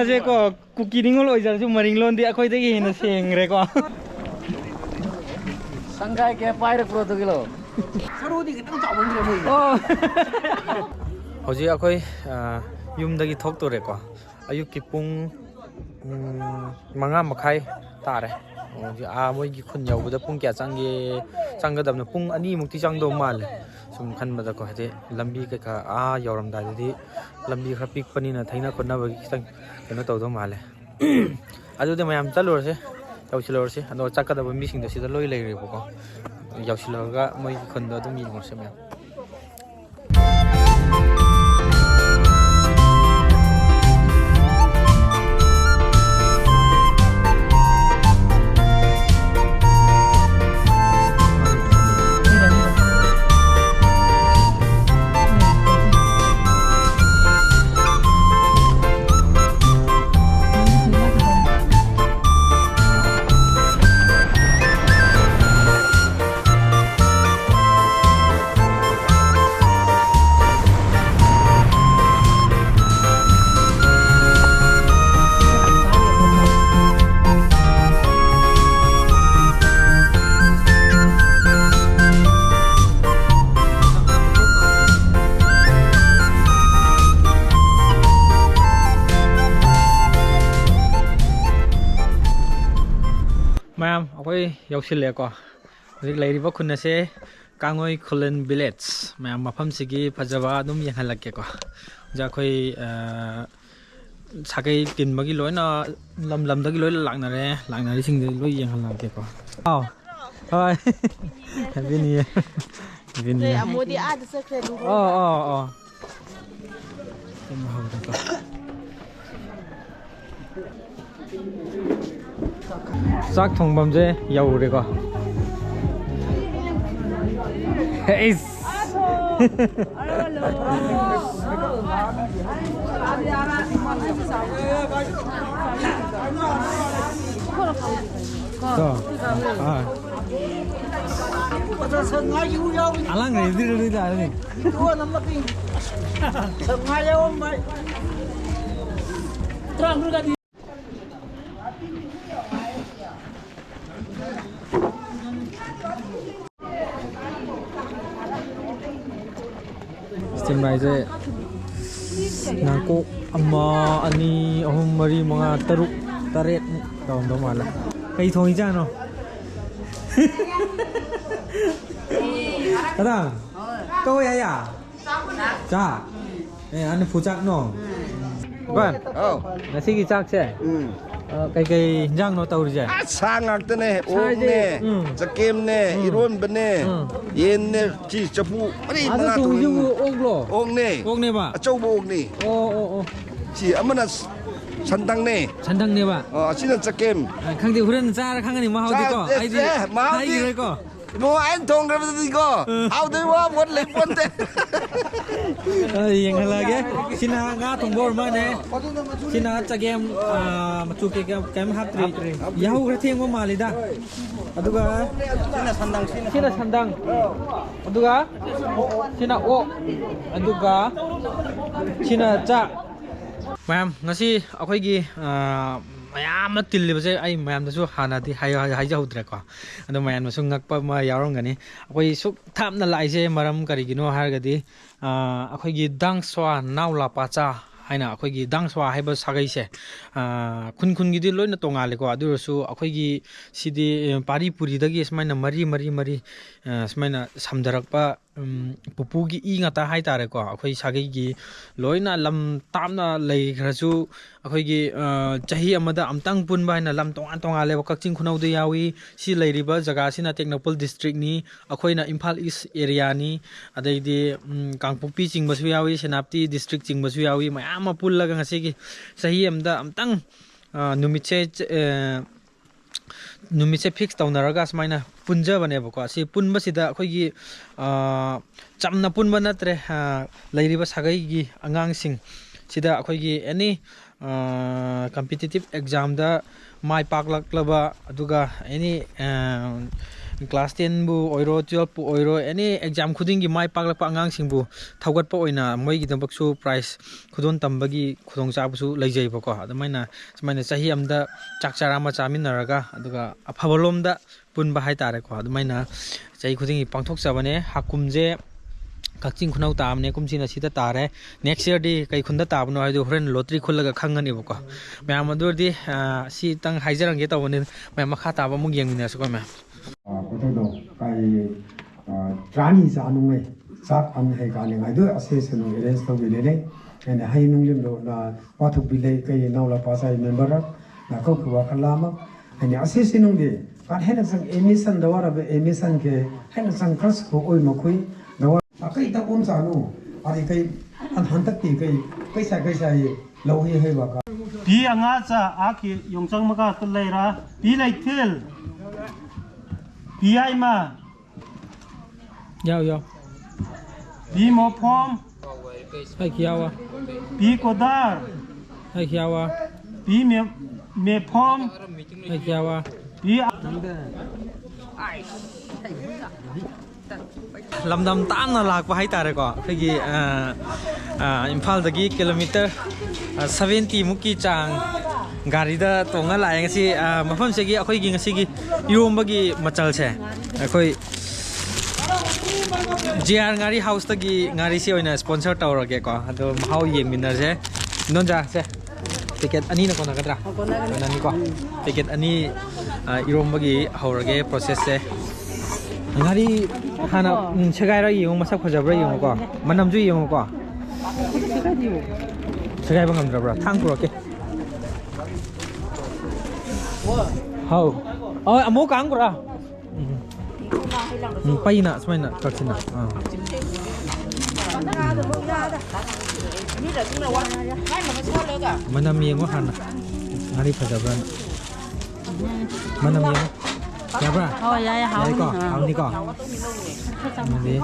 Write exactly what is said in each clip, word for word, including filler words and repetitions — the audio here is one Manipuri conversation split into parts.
ꯁꯦꯀꯣ, ꯀꯨꯀꯤ ꯅꯤꯉꯣꯜ ꯑꯣꯏꯖꯔꯁꯨ ꯃꯔꯤꯡꯂꯣꯟꯗꯤ ꯑꯩꯈꯣꯏꯗꯒꯤ ꯍꯦꯟꯅ ꯁꯦꯡꯈ꯭ꯔꯦꯀꯣ꯫ ꯁꯪꯒꯥꯏ ꯀꯌꯥ ꯄꯥꯏꯔꯛꯄ꯭ꯔꯣ ꯑꯗꯨꯒꯤꯂꯣ? ꯁꯔꯨꯗꯤ ꯈꯤꯇꯪ ꯆꯥꯎꯃꯟꯈ꯭ꯔꯦ ꯃꯣꯏꯁꯦ꯫ ꯑꯣ꯫ ꯍꯧꯖꯤꯛ ꯑꯩꯈꯣꯏ, ꯑ, ꯌꯨꯝꯗꯒꯤ ꯊꯣꯛꯇꯣꯔꯦꯀꯣ꯫ ꯑꯌꯨꯛꯀꯤ ꯄꯨꯡ, ꯎꯝ, ꯃꯉꯥ ꯃꯈꯥꯏ ꯇꯥꯔꯦ꯫ ꯍꯧꯖꯤꯛ ꯑꯥ ꯃꯣꯏꯒꯤ ꯈꯨꯟ ꯌꯧꯕꯗ ꯄꯨꯡ ꯀꯌꯥ ꯆꯪꯒꯦ? ꯆꯪꯒꯗꯕꯅꯣ ꯄꯨꯡ ꯑꯅꯤꯃꯨꯛꯇꯤ ꯆꯪꯗꯧ ꯃꯥꯜꯂꯦ꯫ ꯁꯨꯝ ꯈꯟꯕꯗꯀꯣ, ꯍꯥꯏꯗꯤ ꯂꯝꯕꯤ ꯀꯩꯀꯥ ꯑꯥ ꯌꯧꯔꯝꯗꯥꯏꯗꯗꯤ ꯂꯝꯕꯤ ꯈꯔ ꯄꯤꯛꯄꯅꯤꯅ ꯊꯩꯅ ꯈꯣꯠꯅꯕꯒꯤ ꯈꯤꯇꯪ ꯀꯩꯅꯣ ꯇꯧꯗꯧ ꯃꯥꯜꯂꯦ꯫ ꯑꯗꯨꯗꯤ ꯃꯌꯥꯝ ꯆꯠꯂꯨꯔꯁꯦ, ꯌꯧꯁꯤꯜꯂꯨꯔꯁꯦ꯫ ꯑꯗꯣ ꯆꯠꯀꯗꯕ ꯃꯤꯁꯤꯡꯗꯣ ꯁꯤꯗ ꯂꯣꯏ ꯂꯩꯔꯦꯕꯀꯣ꯫ ꯌꯧꯁꯤꯜꯂꯨꯔꯒ ꯃꯣꯏꯒꯤ ꯈꯨꯟꯗꯣ ꯑꯗꯨꯝ ꯌꯦꯡꯉꯨꯔꯁꯦ ꯃꯌꯥꯝ꯫ ꯃꯌꯥꯝ, ꯑꯩꯈꯣꯏ ꯌꯧꯁꯤꯜꯂꯦꯀꯣ꯫ ꯍꯧꯖꯤꯛ ꯂꯩꯔꯤꯕ ꯈꯨꯟ ꯑꯁꯦ ꯀꯥꯡꯉꯣꯏ ꯈꯨꯂꯦꯟ village꯫ ꯃꯌꯥꯝ, ꯃꯐꯝꯁꯤꯒꯤ ꯐꯖꯕ ꯑꯗꯨꯝ ꯌꯦꯡꯍꯜꯂꯛꯀꯦꯀꯣ꯫ ꯍꯧꯖꯤꯛ ꯑꯩꯈꯣꯏ, ꯑ, ꯁꯥꯒꯩ ꯇꯤꯟꯕꯒꯤ ꯂꯣꯏꯅ ꯂꯝ ꯂꯝꯗꯒꯤ ꯂꯣꯏꯅ ꯂꯥꯛꯅꯔꯦ꯫ ꯂꯥꯛꯅꯔꯤꯁꯤꯡꯗꯨ ꯂꯣꯏ ꯌꯦꯡꯍꯜꯂꯛꯀꯦꯀꯣ꯫ ꯑꯥꯎ꯫ ꯍꯣꯏ꯫ Happy New Year꯫ Happy New Year꯫ ꯑꯃꯣꯗꯤ ꯑꯥꯗ ꯆꯠꯈ꯭ꯔꯦ, ꯂꯨꯍꯣꯡꯕ꯫ ꯑꯣ, ꯑꯣ, ꯑꯣ꯫ ꯆꯥꯛ ꯊꯣꯡꯐꯝꯁꯦ ꯌꯧꯔꯦꯀꯣ꯫ ꯑꯩꯁ꯫ ꯀꯣ꯫ ꯑꯥ꯫ ꯑꯂꯥꯡ ꯂꯩꯗꯤ ꯂꯩꯗꯤ ꯇꯥꯔꯅꯤ꯫ ꯁꯉꯥꯏ ꯌꯥꯎꯔꯝꯕ꯫ Steam rice ꯁꯦ ꯉꯥꯀꯣꯛ ꯑꯃ, ꯑꯅꯤ, ꯑꯍꯨꯝ, ꯃꯔꯤ, ꯃꯉꯥ, ꯇꯔꯨꯛ, ꯇꯔꯦꯠ ꯇꯧꯔꯝꯗꯧ ꯃꯥꯜꯂꯦ꯫ ꯀꯩ ꯊꯣꯡꯉꯤꯖꯥꯠꯅꯣ? ꯀꯅꯥ? ꯀꯧꯋꯦ ꯍꯥꯏꯌꯥ? ꯆꯥꯛ? ꯑꯦ, ꯑꯅ ꯐꯨꯆꯥꯛꯅꯣ? ꯕꯟ, ꯑꯧ꯫ ꯉꯁꯤꯒꯤ ꯆꯥꯛꯁꯦ, ꯎꯝ꯫ ꯑ, ꯀꯩꯀꯩ ꯍꯤꯟꯖꯥꯡꯅꯣ ꯇꯧꯔꯤꯁꯦ? ꯑꯁ, ꯁꯥ ꯉꯥꯛꯇꯅꯦ꯫ ꯁꯥꯁꯦ, ꯑꯣꯛꯅꯦ, ꯎꯝ꯫ ꯆꯀꯦꯝꯅꯦ, ꯎꯝ꯫ ꯏꯔꯣꯟꯕꯅꯦ, ꯎꯝ꯫ ꯌꯦꯟꯅꯦ, ꯆꯤ, ꯆꯐꯨ ꯃꯔꯤ ꯑꯥꯗ ꯃꯉꯥ ꯊꯣꯡꯉꯤꯁꯤꯕꯨ ꯊꯣꯡꯉꯤꯅꯦ꯫ ꯑꯣꯛꯂꯣ? ꯑꯣꯛꯅꯦ꯫ ꯑꯣꯛꯅꯦꯕ? ꯑꯆꯧꯕ ꯑꯣꯛꯅꯤ꯫ ꯑꯣ, ꯑꯣ, ꯑꯣ꯫ ꯁꯤ ꯑꯃꯅ ꯁꯟꯗꯪꯅꯦ꯫ ꯁꯟꯗꯪꯅꯦꯕ? ꯑꯣ, ꯑꯁꯤꯅ ꯆꯀꯦꯝ꯫ ꯑ, ꯈꯪꯗꯦ, ꯍꯣꯔꯦꯟ ꯆꯥꯔ ꯈꯪꯒꯅꯤ ꯃꯍꯥꯎꯗꯤꯀꯣ꯫ ꯆꯥ-, ꯑꯩꯗꯤ ꯆꯦ, ꯃꯍꯥꯎꯗꯤ ꯍꯥꯏꯈꯤꯔꯣꯏꯀꯣ꯫ ꯏꯕꯨꯡꯉꯣ, ꯑꯩꯅ ꯊꯣꯡꯈ꯭ꯔꯕꯗꯤꯀꯣ, ꯎꯝ꯫ ꯍꯥꯎꯗꯣꯏ ꯋꯥ ꯄꯣꯠ ꯂꯩ ꯄꯣꯟꯇꯦ꯫ ꯑ, ꯌꯦꯡꯍꯜꯂꯛꯑꯒꯦ꯫ ꯁꯤꯅ ꯉꯥ ꯊꯣꯡꯕ ꯑꯣꯏꯔ ꯃꯥꯜꯂꯦ꯫ ꯁꯤꯅ ꯆꯒꯦꯝ, ꯑ, ꯃꯆꯨ ꯀꯩꯀꯩ ꯀꯩꯝ ꯍꯥꯞꯇ꯭ꯔꯤ꯫ ꯍꯥꯞꯇ꯭ꯔꯤ꯫ ꯌꯥꯍꯧ ꯈꯔ ꯊꯦꯡꯕ ꯃꯥꯜꯂꯤꯗ꯫ ꯑꯗꯨꯒ ꯁꯤꯅ ꯁꯟꯗꯪ, ꯁꯤꯅ ꯁꯤꯅ ꯁꯟꯗꯪ꯫ ꯁꯟꯗꯪ꯫ ꯑꯗꯨꯒ ꯁꯤꯅ ꯑꯣꯛ꯫ ꯑꯗꯨꯒ ꯁꯤꯅ ꯆꯥꯛ꯫ ꯃꯌꯥꯝ, ꯉꯁꯤ ꯑꯩꯈꯣꯏꯒꯤ, ꯑ, ꯃꯌꯥꯝ ꯑꯃ ꯇꯤꯜꯂꯤꯕꯁꯦ ꯑꯩ ꯃꯌꯥꯝꯗꯁꯨ ꯍꯥꯟꯅꯗꯤ ꯍꯥꯏ-, ꯍꯥꯏꯖꯍꯧꯗ꯭ꯔꯦꯀꯣ꯫ ꯑꯗꯣ ꯃꯌꯥꯝꯅꯁꯨ ꯉꯛꯄ ꯑꯃ ꯌꯥꯎꯔꯝꯒꯅꯤ꯫ ꯑꯩꯈꯣꯏ ꯁꯨꯛ ꯊꯥꯞꯅ ꯂꯥꯛꯏꯁꯦ ꯃꯔꯝ ꯀꯔꯤꯒꯤꯅꯣ ꯍꯥꯏꯔꯒꯗꯤ, ꯑ, ꯑꯩꯈꯣꯏꯒꯤ ꯗꯥꯡꯁ꯭ꯋꯥ ꯅꯥꯎ ꯂꯥꯄꯥꯆꯥ ꯍꯥꯏꯅ ꯑꯩꯈꯣꯏꯒꯤ ꯗꯥꯡꯁ꯭ꯋꯥ ꯍꯥꯏꯕ ꯁꯥꯒꯩꯁꯦ, ꯑ, ꯈꯨꯟ ꯈꯨꯟꯒꯤꯗꯤ ꯂꯣꯏꯅ ꯇꯣꯡꯉꯥꯜꯂꯦꯀꯣ꯫ ꯑꯗꯨ ꯑꯣꯏꯔꯁꯨ ꯑꯩꯈꯣꯏꯒꯤ ꯁꯤꯗꯤ, ꯑ, ꯄꯥꯔꯤ ꯄꯨꯔꯤꯗꯒꯤ ꯁꯨꯃꯥꯏꯅ ꯃꯔꯤ, ꯃꯔꯤ, ꯃꯔꯤ, ꯑ, ꯁꯨꯃꯥꯏꯅ ꯁꯝꯊꯔꯛꯄ, ꯎꯝ, ꯄꯨꯄꯨꯒꯤ ꯏ ꯉꯥꯛꯇ ꯍꯥꯏꯇꯥꯔꯦꯀꯣ꯫ ꯑꯩꯈꯣꯏ ꯁꯥꯒꯩꯒꯤ ꯂꯣꯏꯅ ꯂꯝ ꯊꯥꯞꯅ ꯂꯩꯈ꯭ꯔꯁꯨ ꯑꯩꯈꯣꯏꯒꯤ, ꯑ, ꯆꯍꯤ ꯑꯃꯗ ꯑꯃꯨꯛꯇꯪ ꯄꯨꯟꯕ ꯍꯥꯏꯅ ꯂꯝ ꯇꯣꯉꯥꯟ ꯇꯣꯉꯥꯜꯂꯦꯕ꯫ ꯀꯛꯆꯤꯡ ꯈꯨꯅꯧꯗ ꯌꯥꯎꯏ, ꯁꯤ ꯂꯩꯔꯤꯕ ꯖꯒꯥꯁꯤꯅ ꯇꯦꯡꯅꯧꯄꯜ district ꯅꯤ, ꯑꯩꯈꯣꯏꯅ ꯏꯝꯐꯥꯜ East area ꯅꯤ, ꯑꯗꯩꯗꯤ, ꯎꯝ, ꯀꯥꯡꯄꯣꯛꯄꯤ ꯆꯤꯡꯕꯁꯨ ꯌꯥꯎꯏ, ꯁꯦꯅꯥꯄꯇꯤ district ꯆꯤꯡꯕꯁꯨ ꯌꯥꯎꯏ, ꯃꯌꯥꯝ ꯑꯃ ꯄꯨꯜꯂꯒ ꯉꯁꯤꯒꯤ ꯆꯍꯤ ꯑꯃꯗ ꯑꯃꯨꯛꯇꯪ, ꯑ, ꯅꯨꯃꯤꯠꯁꯦ, ꯑ, ꯅꯨꯃꯤꯠꯁꯦ fix ꯇꯧꯅꯔꯒ ꯁꯨꯃꯥꯏꯅ ꯄꯨꯟꯖꯕꯅꯦꯕꯀꯣ꯫ ꯁꯤ ꯄꯨꯟꯕꯁꯤꯗ ꯑꯩꯈꯣꯏꯒꯤ, ꯑ, ꯆꯝꯅ ꯄꯨꯟꯕ ꯅꯠꯇ꯭ꯔꯦ, ꯑ, ꯂꯩꯔꯤꯕ ꯁꯥꯒꯩꯒꯤ ꯑꯉꯥꯡꯁꯤꯡ ꯁꯤꯗ ꯑꯩꯈꯣꯏꯒꯤ any, ꯑ, competitive exam ꯗ ꯃꯥꯏ ꯄꯥꯛꯂꯛꯂꯕ, ꯑꯗꯨꯒ any, ꯑ, class ten ꯕꯨ ꯑꯣꯏꯔꯣ, twelve ꯄꯨ ꯑꯣꯏꯔꯣ, any exam ꯈꯨꯗꯤꯡꯒꯤ ꯃꯥꯏ ꯄꯥꯛꯂꯛꯄ ꯑꯉꯥꯡꯁꯤꯡꯕꯨ ꯊꯧꯒꯠꯄ ꯑꯣꯏꯅ ꯃꯣꯏꯒꯤꯗꯃꯛꯁꯨ prize ꯈꯨꯗꯣꯜ ꯇꯝꯕꯒꯤ ꯈꯨꯗꯣꯡꯆꯥꯕꯁꯨ ꯂꯩꯖꯩꯕꯀꯣ꯫ ꯑꯗꯨꯃꯥꯏꯅ ꯁꯨꯃꯥꯏꯅ ꯆꯍꯤ ꯑꯃꯗ ꯆꯥꯛ ꯆꯥꯔꯥ ꯑꯃ ꯆꯥꯃꯤꯟꯅꯔꯒ, ꯑꯗꯨꯒ ꯑꯐꯕ ꯂꯣꯝꯗ ꯄꯨꯟꯕ ꯍꯥꯏꯇꯥꯔꯦꯀꯣ꯫ ꯑꯗꯨꯃꯥꯏꯅ ꯆꯍꯤ ꯈꯨꯗꯤꯡꯒꯤ ꯄꯥꯡꯊꯣꯛꯆꯕꯅꯦ꯫ ꯍꯥꯀꯨꯝꯁꯦ ꯀꯛꯆꯤꯡ ꯈꯨꯅꯧ ꯇꯥꯕꯅꯦ, ꯀꯨꯝꯁꯤꯅ ꯁꯤꯗ ꯇꯥꯔꯦ꯫ Next yearꯗꯤ ꯀꯩ ꯈꯨꯟꯗ ꯇꯥꯕꯅꯣ ꯍꯥꯏꯕꯗꯨ ꯍꯣꯔꯦꯟ lottery ꯈꯨꯜꯂꯒ ꯈꯪꯒꯅꯦꯕꯀꯣ꯫ ꯃꯌꯥꯝ, ꯑꯗꯨ ꯑꯣꯏꯔꯗꯤ, ꯑ, ꯁꯤꯇꯪ ꯍꯥꯏꯖꯔꯝꯒꯦ ꯇꯧꯕꯅꯤ꯫ ꯃꯌꯥꯝ, ꯃꯈꯥ ꯇꯥꯕ ꯑꯃꯨꯛ ꯌꯦꯡꯃꯤꯟꯅꯔꯁꯤꯀꯣ, ꯃꯌꯥꯝ꯫ ꯑ, ꯀꯩꯅꯣꯗꯣ, ꯀꯩ, ꯑ, ꯇꯔꯥꯅꯤ ꯆꯥꯅꯨꯡꯉꯩ ꯆꯥꯛ ꯑꯃ ꯍꯩ ꯀꯥꯅꯤꯡꯉꯥꯏꯗꯨ ꯑꯁꯦꯁ ꯅꯨꯡ arrange ꯇꯧꯕꯤꯔꯦ꯫ ꯑꯩꯅ ꯍꯩ ꯅꯨꯡ ꯂꯤꯝꯗꯣ, ꯅ, ꯋꯥꯊꯣꯛꯄꯤ ꯂꯩ, ꯀꯩ ꯅꯧꯂ ꯄꯥꯁꯥꯏ member ꯅ ꯀꯧꯈꯤ ꯋꯥꯈꯜ ꯑꯃ꯫ ꯍꯥꯏꯅ ꯑꯁꯦꯁ ꯅꯨꯡꯗꯤ ꯀꯥꯟ ꯍꯦꯟꯅ ꯆꯪ admission ꯗ ꯋꯥꯔꯕ admission ꯀꯦ ꯍꯦꯟꯅ ꯆꯪ ꯀ꯭ꯔꯁ ꯀꯣ ꯑꯣꯏ ꯃꯈꯣꯏ ꯗꯋꯥ ꯑꯀꯩ ꯇꯧꯕꯝ ꯆꯥꯅꯨ꯫ ꯑꯗꯤ ꯀꯩ ꯍꯟ-, ꯍꯟꯗꯛꯇꯤ ꯀꯩ ꯀꯩꯁꯥ ꯀꯩꯁꯥ ꯂꯧꯏ ꯍꯩꯕ ꯀ ꯄꯤ ꯑꯉꯥꯆꯥ ꯑꯥꯀꯤ ꯌꯣꯡꯆꯪ ꯃꯀꯥ ꯇꯨ ꯂꯩꯔꯥ꯫ ꯄꯤ ꯂꯩꯊꯤꯜ꯫ ꯄꯤ ꯌꯥꯏꯃ꯫ ꯌꯥꯎ, ꯌꯥꯎ꯫ ꯄꯤ ꯃꯣꯐꯣꯝ꯫ ꯍꯥꯏ ꯈꯤꯌꯥꯋꯥ꯫ ꯄꯤ ꯀꯣꯗꯥꯔ꯫ ꯍꯥꯏ ꯈꯤꯌꯥꯋꯥ꯫ ꯄꯤ ꯃꯦ-, ꯃꯦꯐꯣꯝ꯫ ꯍꯥꯏ ꯈꯤꯌꯥꯋꯥ꯫ ꯄꯤ ꯂꯝꯗꯝ ꯇꯥꯡꯅ ꯂꯥꯛꯄ ꯍꯥꯏꯇꯥꯔꯦꯀꯣ꯫ ꯑꯩꯈꯣꯏꯒꯤ, ꯑ, ꯑ, ꯏꯝꯐꯥꯜꯗꯒꯤ ꯀꯤꯂꯣꯃꯤꯇꯔ, ꯑ, seventy ꯃꯨꯛꯀꯤ ꯆꯥꯡ ꯒꯥꯔꯤꯗ ꯇꯣꯡꯉ ꯂꯥꯛꯑꯦ ꯉꯁꯤ꯫ ꯑ, ꯃꯐꯝꯁꯤꯒꯤ ꯑꯩꯈꯣꯏꯒꯤ ꯉꯁꯤꯒꯤ ꯏꯔꯣꯝꯕꯒꯤ ꯃꯆꯜꯁꯦ ꯑꯩꯈꯣꯏ ꯖꯤ ꯑꯥꯔ ꯉꯥꯔꯤ ꯍꯥꯎꯁꯇꯒꯤ ꯉꯥꯔꯤꯁꯤ ꯑꯣꯏꯅ sponsor ꯇꯧꯔꯒꯦꯀꯣ꯫ ꯑꯗꯣ ꯃꯍꯥꯎ ꯌꯦꯡꯃꯤꯟꯅꯁꯦ꯫ ꯏꯟꯗꯣꯝꯆꯥ, ꯁꯦ꯫ Packet ꯑꯅꯤꯅ ꯀꯣꯟꯅꯒꯗ꯭ꯔꯥ? ꯀꯣꯟꯅꯒꯅꯤ꯫ ꯀꯣꯟꯅꯅꯤꯀꯣ? Packet ꯑꯅꯤ, ꯑ, ꯏꯔꯣꯝꯕꯒꯤ ꯍꯧꯔꯒꯦ process ꯁꯦ꯫ ꯉꯥꯔꯤ ꯍꯥꯟꯅ, ꯎꯝ, ꯁꯦꯒꯥꯏꯔ ꯌꯦꯡꯉꯣ, ꯃꯁꯛ ꯐꯖꯕ꯭ꯔꯥ ꯌꯦꯡꯉꯣꯀꯣ꯫ ꯃꯅꯝꯁꯨ ꯌꯦꯡꯉꯣꯀꯣ꯫ ꯁꯦꯒꯥꯏꯕ ꯉꯝꯗ꯭ꯔꯕ꯭ꯔꯥ? ꯊꯥꯡ ꯄꯨꯔꯛꯀꯦ꯫ ꯍꯥꯎ꯫ ꯑ, ꯑꯃꯨꯛ ꯀꯥꯡ ꯄꯨꯔꯥ꯫ ꯎꯝ꯫ ꯎꯝ, ꯄꯩꯅ ꯁꯨꯃꯥꯏꯅ ꯀꯛꯁꯤꯅ꯫ ꯑꯥ꯫ ꯃꯅꯝ ꯌꯦꯡꯉꯣ ꯍꯥꯟꯅ꯫ ꯉꯥꯔꯤ ꯐꯖꯕ꯭ꯔꯥꯅ꯫ ꯃꯅꯝ ꯌꯦꯡꯉꯣ꯫ ꯌꯥꯕ꯭ꯔꯥ? ꯍꯣꯏ, ꯌꯥꯏ, ꯍꯥꯎꯅꯤ꯫ ꯌꯥꯏꯀꯣ? ꯑꯥ꯫ ꯍꯥꯎꯅꯤꯀꯣ? ꯑꯗꯨꯗꯤ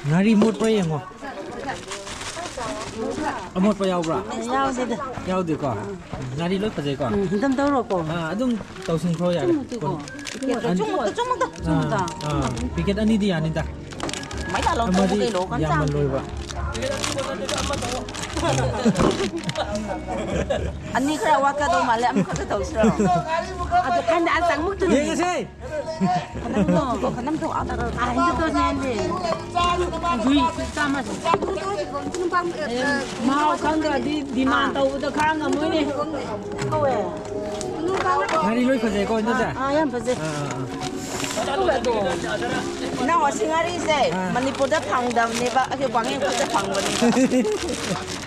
ꯉꯥꯔꯤ ꯃꯣꯠꯄ꯭ꯔꯥ ꯌꯦꯡꯉꯣ꯫ ꯑꯃꯣꯠꯄ ꯌꯥꯎꯕ꯭ꯔꯥ? ꯌꯥꯎꯗꯦꯗ꯫ ꯌꯥꯎꯗꯦꯀꯣ? ꯎꯝ, ꯉꯥꯔꯤ ꯂꯣꯏ ꯐꯖꯩꯀꯣ? ꯎꯝ, ꯑꯗꯨꯝ ꯇꯧꯔꯣꯀꯣ꯫ ꯑꯥ, ꯑꯗꯨꯝ ꯇꯧꯁꯤꯟꯈ꯭ꯔꯣ ꯌꯥꯔꯦ꯫ ꯆꯨꯝꯃꯨꯛꯇꯤꯀꯣ꯫ ꯆꯨꯝꯃꯨꯛꯇ, ꯆꯨꯝꯃꯨꯛꯇ, ꯆꯨꯝꯃꯨꯛꯇ꯫ ꯑꯥ, ꯑꯥ, ꯄꯦꯀꯦꯠ ꯑꯅꯤꯗꯤ ꯌꯥꯅꯤꯗ꯫ ꯃꯩ ꯂꯥꯛꯂꯣ, ꯑꯃꯗꯤ ꯇꯧꯕ ꯀꯩꯅꯣ, ꯀꯟ ꯆꯥꯡ꯫ ꯌꯥꯝꯃꯜꯂꯣꯏꯕ꯫ ꯑꯅꯤ ꯈꯔ ꯋꯥꯠꯀꯗꯧ ꯃꯥꯜꯂꯦ, ꯑꯃꯈꯛꯇ ꯇꯧꯁꯤꯔꯣ? ꯑꯗꯨ ꯈꯟꯗꯦ, ꯑꯁ, ꯑꯃꯨꯛꯇꯅꯦ꯫ ꯌꯦꯡꯉꯁꯦ꯫ ꯈꯅꯝꯗꯣ, ꯈꯅꯝꯗꯣ, ꯑꯥꯗ꯫ ꯑꯥ, ꯍꯟꯗꯛꯇꯣ ꯅꯦꯟꯗꯦ꯫ ꯗꯨꯏ ꯆꯥꯝꯃ꯫ ꯃꯍꯥꯎ ꯈꯪꯗ꯭ꯔꯗꯤ ꯗꯤꯃꯥꯟ ꯇꯧꯕꯗ ꯈꯥꯡ ꯉꯝꯃꯣꯏꯅꯦ꯫ ꯉꯥꯔꯤ ꯂꯣꯏ ꯐꯖꯩꯀꯣ, ꯏꯟꯗꯣꯆꯥ? ꯑꯥ, ꯌꯥꯝ ꯐꯖꯩ꯫ ꯑꯥ, ꯑꯥ, ꯑꯥ꯫ ꯏꯅꯥꯎ, ꯑꯁꯤ ꯉꯥꯔꯤꯁꯦ ꯑꯥ꯫ ꯃꯅꯤꯄꯨꯔꯗ ꯐꯪꯗꯕꯅꯦꯕ, ꯑꯩꯈꯣꯏ ꯋꯥꯡꯉꯦꯡꯈꯣꯛꯇ ꯐꯪꯕꯅꯦꯕ꯫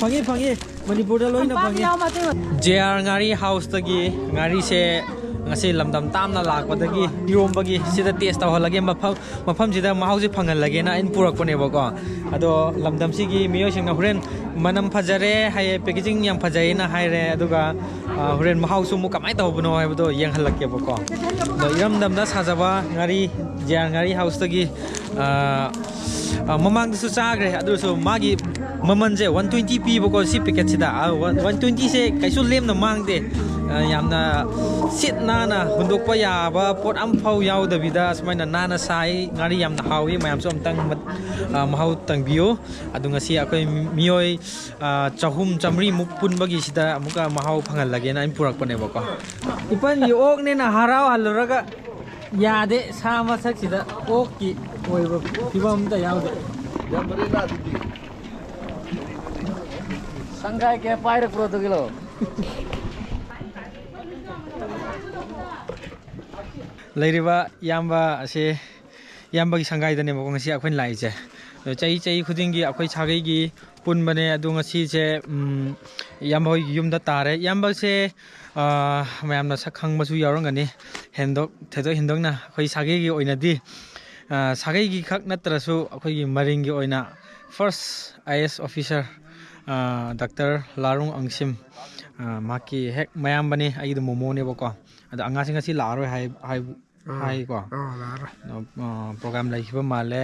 ꯐꯪꯉꯤ, ꯐꯪꯉꯤ꯫ ꯃꯅꯤꯄꯨꯔꯗ ꯂꯣꯏꯅ ꯐꯪꯉꯤ꯫ ꯌꯥꯎ ꯃꯇꯨꯡ꯫ ꯖꯦ ꯑꯥꯔ ꯉꯥꯔꯤ ꯍꯥꯎꯁꯇꯒꯤ ꯉꯥꯔꯤꯁꯦ ꯉꯁꯤ ꯂꯝꯗꯝ ꯇꯥꯝꯅ ꯂꯥꯛꯄꯗꯒꯤ ꯏꯔꯣꯝꯕꯒꯤ ꯁꯤꯗ ꯇꯦꯁ ꯇꯧꯍꯜꯂꯒꯦ꯫ ꯃꯐꯝ, ꯃꯐꯝꯁꯤꯗ ꯃꯍꯥꯎꯁꯦ ꯐꯪꯍꯜꯂꯒꯦꯅ ꯑꯩꯅ ꯄꯨꯔꯛꯄꯅꯦꯕꯀꯣ꯫ ꯑꯗꯣ ꯂꯝꯗꯝꯁꯤꯒꯤ ꯃꯤꯑꯣꯏꯁꯤꯡꯅ ꯍꯣꯔꯦꯟ ꯃꯅꯝ ꯐꯖꯔꯦ ꯍꯥꯏꯌꯦ, ꯄꯦꯀꯦꯖꯤꯡ ꯌꯥꯝ ꯐꯖꯩꯌꯦꯅ ꯍꯥꯏꯔꯦ꯫ ꯑꯗꯨꯒ, ꯑ, ꯍꯣꯔꯦꯟ ꯃꯍꯥꯎꯁꯨ ꯑꯃꯨꯛ ꯀꯃꯥꯏꯅ ꯇꯧꯕꯅꯣ ꯍꯥꯏꯕꯗꯣ ꯌꯦꯡꯍꯜꯂꯛꯀꯦꯕꯀꯣ꯫ ꯑꯗꯣ ꯏꯔꯝꯗꯝꯗ ꯁꯥꯖꯕ ꯉꯥꯔꯤ, ꯖꯦ ꯑꯥꯔ ꯉꯥꯔꯤ ꯍꯥꯎꯁꯇꯒꯤ, ꯑ, ꯑ, ꯃꯃꯥꯡꯗꯁꯨ ꯆꯥꯈ꯭ꯔꯦ, ꯑꯗꯨꯁꯨ ꯃꯥꯒꯤ ꯃꯃꯜꯁꯦ ꯋꯥꯟ ꯇ꯭ꯋꯦꯟꯇꯤ ꯄꯤꯕꯀꯣ, ꯁꯤ ꯄꯦꯀꯦꯠꯁꯤꯗ꯫ ꯑ, ꯋꯥꯟ, ꯋꯥꯟ ꯇ꯭ꯋꯦꯟꯇꯤꯁꯦ ꯀꯩꯁꯨ ꯂꯦꯝꯅ ꯃꯥꯡꯗꯦ꯫ ꯑ, ꯌꯥꯝꯅ ꯁꯤꯠ ꯅꯥꯟꯅ ꯍꯨꯟꯗꯣꯛꯄ ꯌꯥꯕ ꯄꯣꯠ ꯑꯝꯐꯥꯎ ꯌꯥꯎꯗꯕꯤꯗ ꯁꯨꯃꯥꯏꯅ ꯅꯥꯟꯅ ꯁꯥꯏ꯫ ꯉꯥꯔꯤ ꯌꯥꯝꯅ ꯍꯥꯎꯏ, ꯃꯌꯥꯝꯁꯨ ꯑꯝꯇꯪ ꯃꯠ-, ꯑ, ꯃꯍꯥꯎ ꯇꯪꯕꯤꯌꯨ꯫ ꯑꯗꯣ ꯉꯁꯤ ꯑꯩꯈꯣꯏ ꯃꯤꯑꯣꯏ, ꯑ, ꯆꯍꯨꯝ ꯆꯥꯝꯃꯔꯤꯃꯨꯛ ꯄꯨꯟꯕꯒꯤꯁꯤꯗ ꯑꯃꯨꯛꯀ ꯃꯍꯥꯎ ꯐꯪꯍꯜꯂꯒꯦꯅ ꯑꯩꯅ ꯄꯨꯔꯛꯄꯅꯦꯕꯀꯣ꯫ ꯏꯄꯟꯒꯤ ꯑꯣꯛꯅꯦꯅ ꯍꯔꯥꯎꯍꯜꯂꯨꯔꯒ ꯌꯥꯗꯦ, ꯁꯥ ꯃꯁꯛꯁꯤꯗ ꯑꯣꯛꯀꯤ ꯑꯣꯏꯕ ꯐꯤꯕꯝ ꯑꯝꯇ ꯌꯥꯎꯗꯦ꯫ ꯁꯪꯒꯥꯏ ꯀꯌꯥ ꯄꯥꯏꯔꯛꯄ꯭ꯔꯣ ꯑꯗꯨꯒꯤꯂꯣ? ꯂꯩꯔꯤꯕ ꯏꯌꯥꯝꯕ ꯑꯁꯦ, ꯏꯌꯥꯝꯕꯒꯤ ꯁꯪꯒꯥꯏꯗꯅꯦꯕꯀꯣ ꯉꯁꯤ ꯑꯩꯈꯣꯏꯅ ꯂꯥꯛꯏꯁꯦ꯫ ꯑꯗꯣ ꯆꯍꯤ, ꯆꯍꯤ ꯈꯨꯗꯤꯡꯒꯤ ꯑꯩꯈꯣꯏ ꯁꯥꯒꯩꯒꯤ ꯄꯨꯟꯕꯅꯦ꯫ ꯑꯗꯣ ꯉꯁꯤꯁꯦ, ꯎꯝ, ꯏꯌꯥꯝꯕ ꯍꯣꯏꯒꯤ ꯌꯨꯝꯗ ꯇꯥꯔꯦ꯫ ꯏꯌꯥꯝꯕꯁꯦ, ꯑꯥ, ꯃꯌꯥꯝꯅ ꯁꯛ ꯈꯪꯕꯁꯨ ꯌꯥꯎꯔꯝꯒꯅꯤ꯫ ꯍꯦꯟꯗꯣꯛ-, ꯊꯣꯏꯗꯣꯛ ꯍꯦꯟꯗꯣꯛꯅ ꯑꯩꯈꯣꯏ ꯁꯥꯒꯩꯒꯤ ꯑꯣꯏꯅꯗꯤ, ꯑꯥ, ꯁꯥꯒꯩꯒꯤ ꯈꯛ ꯅꯠꯇ꯭ꯔꯁꯨ ꯑꯩꯈꯣꯏꯒꯤ ꯃꯔꯤꯡꯒꯤ ꯑꯣꯏꯅ first I A S officer, ꯑꯥ, ꯗꯥꯛꯇꯔ ꯂꯥꯔꯨꯡ ꯑꯪꯁꯤꯝ, ꯑꯥ, ꯃꯍꯥꯛꯀꯤ ꯍꯦꯛ ꯃꯌꯥꯝꯕꯅꯤ, ꯑꯩꯒꯤꯗꯤ ꯃꯣꯃꯣꯅꯦꯕꯀꯣ꯫ ꯑꯗꯣ ꯑꯉꯥꯡꯁꯤꯡ ꯉꯁꯤ ꯂꯥꯛꯑꯔꯣꯏ ꯍꯥꯏ, ꯍꯥꯏ, ꯑꯥ, ꯍꯥꯏꯀꯣ꯫ ꯑꯥ, ꯂꯥꯛꯑꯔꯣꯏ꯫ ꯑ, ꯑ, ꯄ꯭ꯔꯣꯒ꯭ꯔꯥꯝ ꯂꯩꯈꯤꯕ ꯃꯥꯜꯂꯦ꯫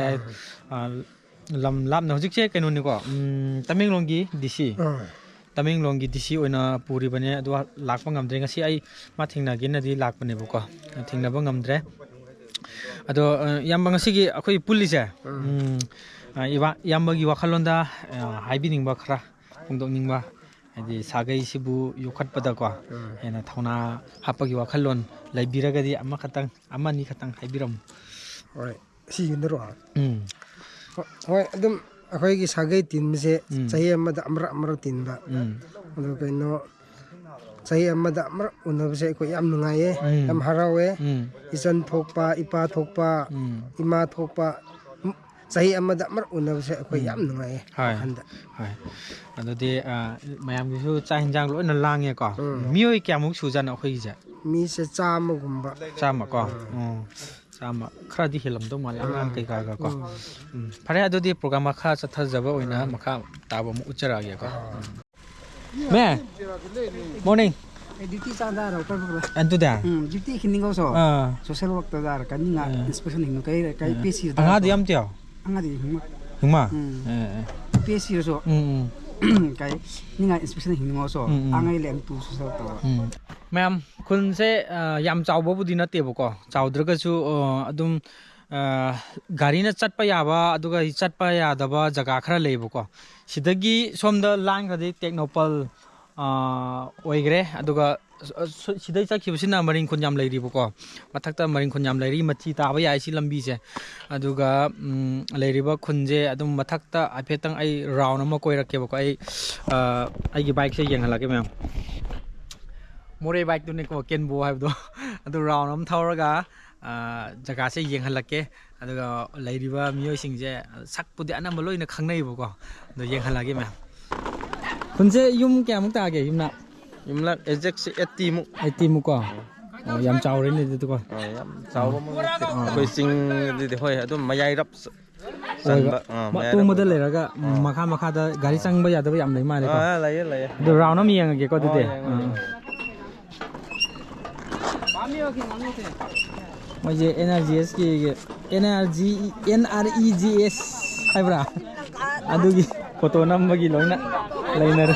ꯑꯥ꯫ ꯑ, ꯂꯝ ꯂꯥꯞꯅ ꯍꯧꯖꯤꯛꯁꯦ ꯀꯩꯅꯣꯅꯤꯀꯣ, ꯎꯝ, ꯇꯃꯦꯡꯂꯣꯡꯒꯤ ꯗꯤ ꯁꯤ꯫ ꯑꯥ꯫ ꯇꯃꯦꯡꯂꯣꯡꯒꯤ ꯗꯤ ꯁꯤ ꯑꯣꯏꯅ ꯄꯨꯔꯤꯕꯅꯦ꯫ ꯑꯗꯨ ꯂꯥꯛꯄ ꯉꯝꯗ꯭ꯔꯦ꯫ ꯉꯁꯤ ꯑꯩ ꯃꯥ ꯊꯦꯡꯅꯒꯦꯅꯗꯤ ꯂꯥꯛꯄꯅꯦꯕꯀꯣ, ꯊꯦꯡꯅꯕ ꯉꯝꯗ꯭ꯔꯦ꯫ ꯑꯗꯣ, ꯑ, ꯏꯌꯥꯝꯕ, ꯉꯁꯤꯒꯤ ꯑꯩꯈꯣꯏ ꯄꯨꯜꯂꯤꯁꯦ, ꯎꯝ꯫ ꯎꯝ, ꯑ, ꯏꯕꯥ-, ꯏꯌꯥꯝꯕꯒꯤ ꯋꯥꯈꯜꯂꯣꯟꯗ, ꯑ, ꯍꯥꯏꯕꯤꯅꯤꯡꯕ ꯈꯔ ꯐꯣꯡꯗꯣꯛꯅꯤꯡꯕ, ꯍꯥꯏꯗꯤ ꯁꯥꯒꯩꯁꯤꯕꯨ ꯌꯣꯛꯈꯠꯄꯗꯀꯣ, ꯎꯝ꯫ ꯍꯦꯟꯅ ꯊꯧꯅꯥ ꯍꯥꯞꯄꯒꯤ ꯋꯥꯈꯜꯂꯣꯟ ꯂꯩꯕꯤꯔꯒꯗꯤ ꯑꯃꯈꯛꯇꯪ, ꯑꯃꯅꯤ ꯈꯛꯇꯪ ꯍꯥꯏꯕꯤꯔꯝꯃꯨ꯫ ꯍꯣꯏ꯫ ꯁꯤ ꯌꯨꯝꯗꯔꯣ? ꯎꯝ꯫ ꯍꯣ-, ꯍꯣꯏ, ꯑꯗꯨꯝ ꯑꯩꯈꯣꯏꯒꯤ ꯁꯥꯒꯩ ꯇꯤꯟꯕꯁꯦ ꯎꯝ꯫ ꯆꯍꯤ ꯑꯃꯗ ꯑꯃꯔꯛ, ꯑꯃꯔꯛ ꯇꯤꯟꯕ꯫ ꯎꯝ꯫ ꯑꯗꯨ ꯀꯩꯅꯣ, ꯆꯍꯤ ꯑꯃꯗ ꯑꯃꯔꯛ ꯎꯅꯕꯁꯦ ꯑꯩꯈꯣꯏ ꯌꯥꯝ ꯅꯨꯡꯉꯥꯏꯌꯦ, ꯎꯝ꯫ ꯌꯥꯝ ꯍꯔꯥꯎꯋꯦ꯫ ꯎꯝ꯫ ꯏꯆꯟ ꯊꯣꯛꯄ, ꯏꯄꯥ ꯊꯣꯛꯄ, ꯎꯝ꯫ ꯏꯃꯥ ꯊꯣꯛꯄ, ꯎꯝ, ꯆꯍꯤ ꯑꯃꯗ ꯑꯃꯔꯛ ꯎꯅꯕꯁꯦ ꯑꯩꯈꯣꯏ ꯎꯝ꯫ ꯌꯥꯝ ꯅꯨꯡꯉꯥꯏꯌꯦ ꯍꯣꯏ꯫ ꯋꯥꯈꯜꯗ꯫ ꯍꯣꯏ꯫ ꯑꯗꯨꯗꯤ, ꯑ, ꯃꯌꯥꯝꯒꯤꯁꯨ ꯆꯥꯛ ꯍꯤꯟꯖꯥꯡ ꯂꯣꯏꯅ ꯂꯥꯡꯉꯦꯀꯣ꯫ ꯎꯝ꯫ ꯃꯤꯑꯣꯏ ꯀꯌꯥꯃꯨꯛ ꯁꯨꯖꯥꯠꯅꯣ ꯑꯩꯈꯣꯏꯒꯤꯁꯦ? ꯃꯤꯁꯦ ꯆꯥꯝꯃꯒꯨꯝꯕ꯫ ꯆꯥꯝꯃ ꯀꯣ? ꯎꯝ꯫ ꯎꯝ꯫ ꯆꯥꯝꯃ ꯈꯔꯗꯤ ꯍꯦꯜꯂꯝꯗꯧ ꯃꯥꯜꯂꯦ, ꯑꯉꯥꯡ ꯎꯝ꯫ ꯀꯩꯀꯥꯒ ꯀꯣ꯫ ꯎꯝ꯫ ꯎꯝ꯫ ꯐꯔꯦ, ꯑꯗꯨꯗꯤ program ꯃꯈꯥ ꯆꯠꯊꯖꯕ ꯑꯣꯏꯅ ꯎꯝ꯫ ꯃꯈꯥ ꯇꯥꯕ ꯑꯃꯨꯛ ꯎꯠꯆꯔꯛꯑꯒꯦꯀꯣ꯫ ꯑꯥ꯫ ꯎꯝ꯫ ꯃꯦ, morning꯫ ꯑꯩ duty ꯆꯥꯗ ꯔꯣ, ꯄꯔ ꯄꯔ꯫ ꯑꯗꯨꯗ? ꯎꯝ, duty ꯈꯤꯅꯤꯡꯒꯧꯁꯣ꯫ ꯑꯥ꯫ Social work ꯇ ꯗꯥꯔ ꯀ ꯅꯤꯡꯉꯥ ꯑꯥ꯫ Inspection ꯍꯤꯡꯅ ꯀꯩ, ꯀꯩ ꯑꯥ꯫ ꯄꯦꯁꯤ ꯑꯉꯥꯡꯗꯤ ꯌꯥꯝ ꯇꯤꯌꯥꯎ? ꯑꯉꯥꯡꯗꯤ ꯍꯤꯡꯃ꯫ ꯍꯤꯡꯃ? ꯎꯝ꯫ ꯑꯦ, ꯑꯦ꯫ ꯄꯦꯁꯤ ꯔꯁꯣ꯫ ꯎꯝ, ꯎꯝ꯫ ꯀꯩ, ꯅꯤꯡꯉꯥ inspection ꯍꯤꯡꯅꯤꯡꯉꯣꯁꯣ꯫ ꯎꯝ, ꯎꯝ꯫ ꯑꯉꯥꯡ ꯂꯦꯝ ꯇꯨ social ꯇꯧ꯫ ꯎꯝ꯫ ꯃꯌꯥꯝ, ꯈꯨꯟꯁꯦ, ꯑ, ꯌꯥꯝ ꯆꯥꯎꯕꯕꯨꯗꯤ ꯅꯠꯇꯦꯕꯀꯣ꯫ ꯆꯥꯎꯗ꯭ꯔꯒꯁꯨ, ꯑ, ꯑꯗꯨꯝ, ꯑ, ꯒꯥꯔꯤꯅ ꯆꯠꯄ ꯌꯥꯕ, ꯑꯗꯨꯒ ꯆꯠꯄ ꯌꯥꯗꯕ ꯖꯒꯥ ꯈꯔ ꯂꯩꯌꯦꯕꯀꯣ꯫ ꯁꯤꯗꯒꯤ ꯁꯣꯝꯗ ꯂꯥꯟꯈ꯭ꯔꯗꯤ ꯇꯦꯡꯅꯧꯄꯜ, ꯑ, ꯑꯣꯏꯈ꯭ꯔꯦ꯫ ꯑꯗꯨꯒ ꯑ, ꯁ-, ꯁꯤꯗꯩ ꯆꯠꯈꯤꯕꯁꯤꯅ ꯃꯔꯤꯡ ꯈꯨꯟ ꯌꯥꯝ ꯂꯩꯔꯤꯕꯀꯣ꯫ ꯃꯊꯛꯇ ꯃꯔꯤꯡ ꯈꯨꯟ ꯌꯥꯝ ꯂꯩꯔꯤ, ꯃꯊꯤ ꯇꯥꯕ ꯌꯥꯏ ꯁꯤ ꯂꯝꯕꯤꯁꯦ꯫ ꯑꯗꯨꯒ, ꯎꯝ, ꯂꯩꯔꯤꯕ ꯈꯨꯟꯁꯦ ꯑꯗꯨꯝ ꯃꯊꯛꯇ ꯍꯥꯏꯐꯦꯠꯇꯪ ꯑꯩ round ꯑꯃ ꯀꯣꯏꯔꯛꯀꯦꯕꯀꯣ꯫ ꯑꯩ, ꯑ, ꯑꯩꯒꯤ bike ꯁꯦ ꯌꯦꯡꯍꯜꯂꯛꯀꯦ ꯃꯌꯥꯝ꯫ ꯃꯣꯔꯦ bike ꯇꯨꯅꯤꯀꯣ, ꯀꯦꯟꯕꯣ ꯍꯥꯏꯕꯗꯣ꯫ ꯑꯗꯨ round ꯑꯃ ꯊꯧꯔꯒ, ꯑ, ꯖꯒꯥꯁꯦ ꯌꯦꯡꯍꯜꯂꯛꯀꯦ꯫ ꯑꯗꯨꯒ ꯂꯩꯔꯤꯕ ꯃꯤꯑꯣꯏꯁꯤꯡꯁꯦ, ꯁꯛꯄꯨꯗꯤ ꯑꯅꯝꯕ ꯂꯣꯏꯅ ꯈꯪꯅꯩꯕꯀꯣ꯫ ꯑꯗꯣ ꯌꯦꯡꯍꯜꯂꯛꯑꯒꯦ ꯃꯌꯥꯝ꯫ ꯈꯨꯟꯁꯦ ꯌꯨꯝ ꯀꯌꯥꯃꯨꯛ ꯇꯥꯒꯦ, ꯌꯨꯝꯅ? ꯌꯨꯝꯂꯛ exact ꯁꯦ eighty ꯃꯨꯛ꯫ Eighty ꯃꯨꯛ ꯀꯣ? ꯑꯣ, ꯌꯥꯝ ꯆꯥꯎꯔꯦꯅꯦ ꯑꯗꯨꯗꯤꯀꯣ꯫ ꯑꯣ, ꯌꯥꯝ ꯆꯥꯎꯕꯃꯛ ꯅꯠꯇꯦ꯫ ꯑꯣ꯫ ꯑꯩꯈꯣꯏ ꯆꯤꯡꯗꯗꯤ ꯍꯣꯏ, ꯑꯗꯨꯝ ꯃꯌꯥꯏꯔꯞ ꯆ-, ꯑꯣꯏꯕ꯫ ꯆꯟꯕ, ꯑꯥ, ꯃ-, ꯃꯌꯥꯏꯔꯞ ꯇꯣꯡꯕꯗ ꯑꯣꯏꯕ꯫ ꯂꯩꯔꯒ, ꯎꯝ, ꯑꯥ꯫ ꯃꯈꯥ ꯃꯈꯥꯗ ꯒꯥꯔꯤ ꯆꯪꯕ ꯌꯥꯗꯕ ꯌꯥꯝ ꯂꯩ ꯃꯥꯜꯂꯦꯀꯣ? ꯑꯥ, ꯂꯩꯌꯦ, ꯂꯩꯌꯦ꯫ ꯑꯗꯨ round ꯑꯃ ꯌꯦꯡꯉꯒꯦꯀꯣ ꯑꯗꯨꯗꯤ꯫ ꯑꯥ, ꯌꯦꯡꯉꯣ, ꯑꯥ꯫ ꯌꯦꯡꯉꯣ꯫ ꯃꯣꯏꯁꯦ N R G S ꯀꯤ, N R G, N R E G S ꯍꯥꯏꯕ꯭ꯔꯥ? ꯑꯗꯨꯒꯤ ꯐꯣꯇꯣ ꯅꯝꯕꯒꯤ ꯂꯣꯏꯅ ꯂꯩꯅꯔꯦ꯫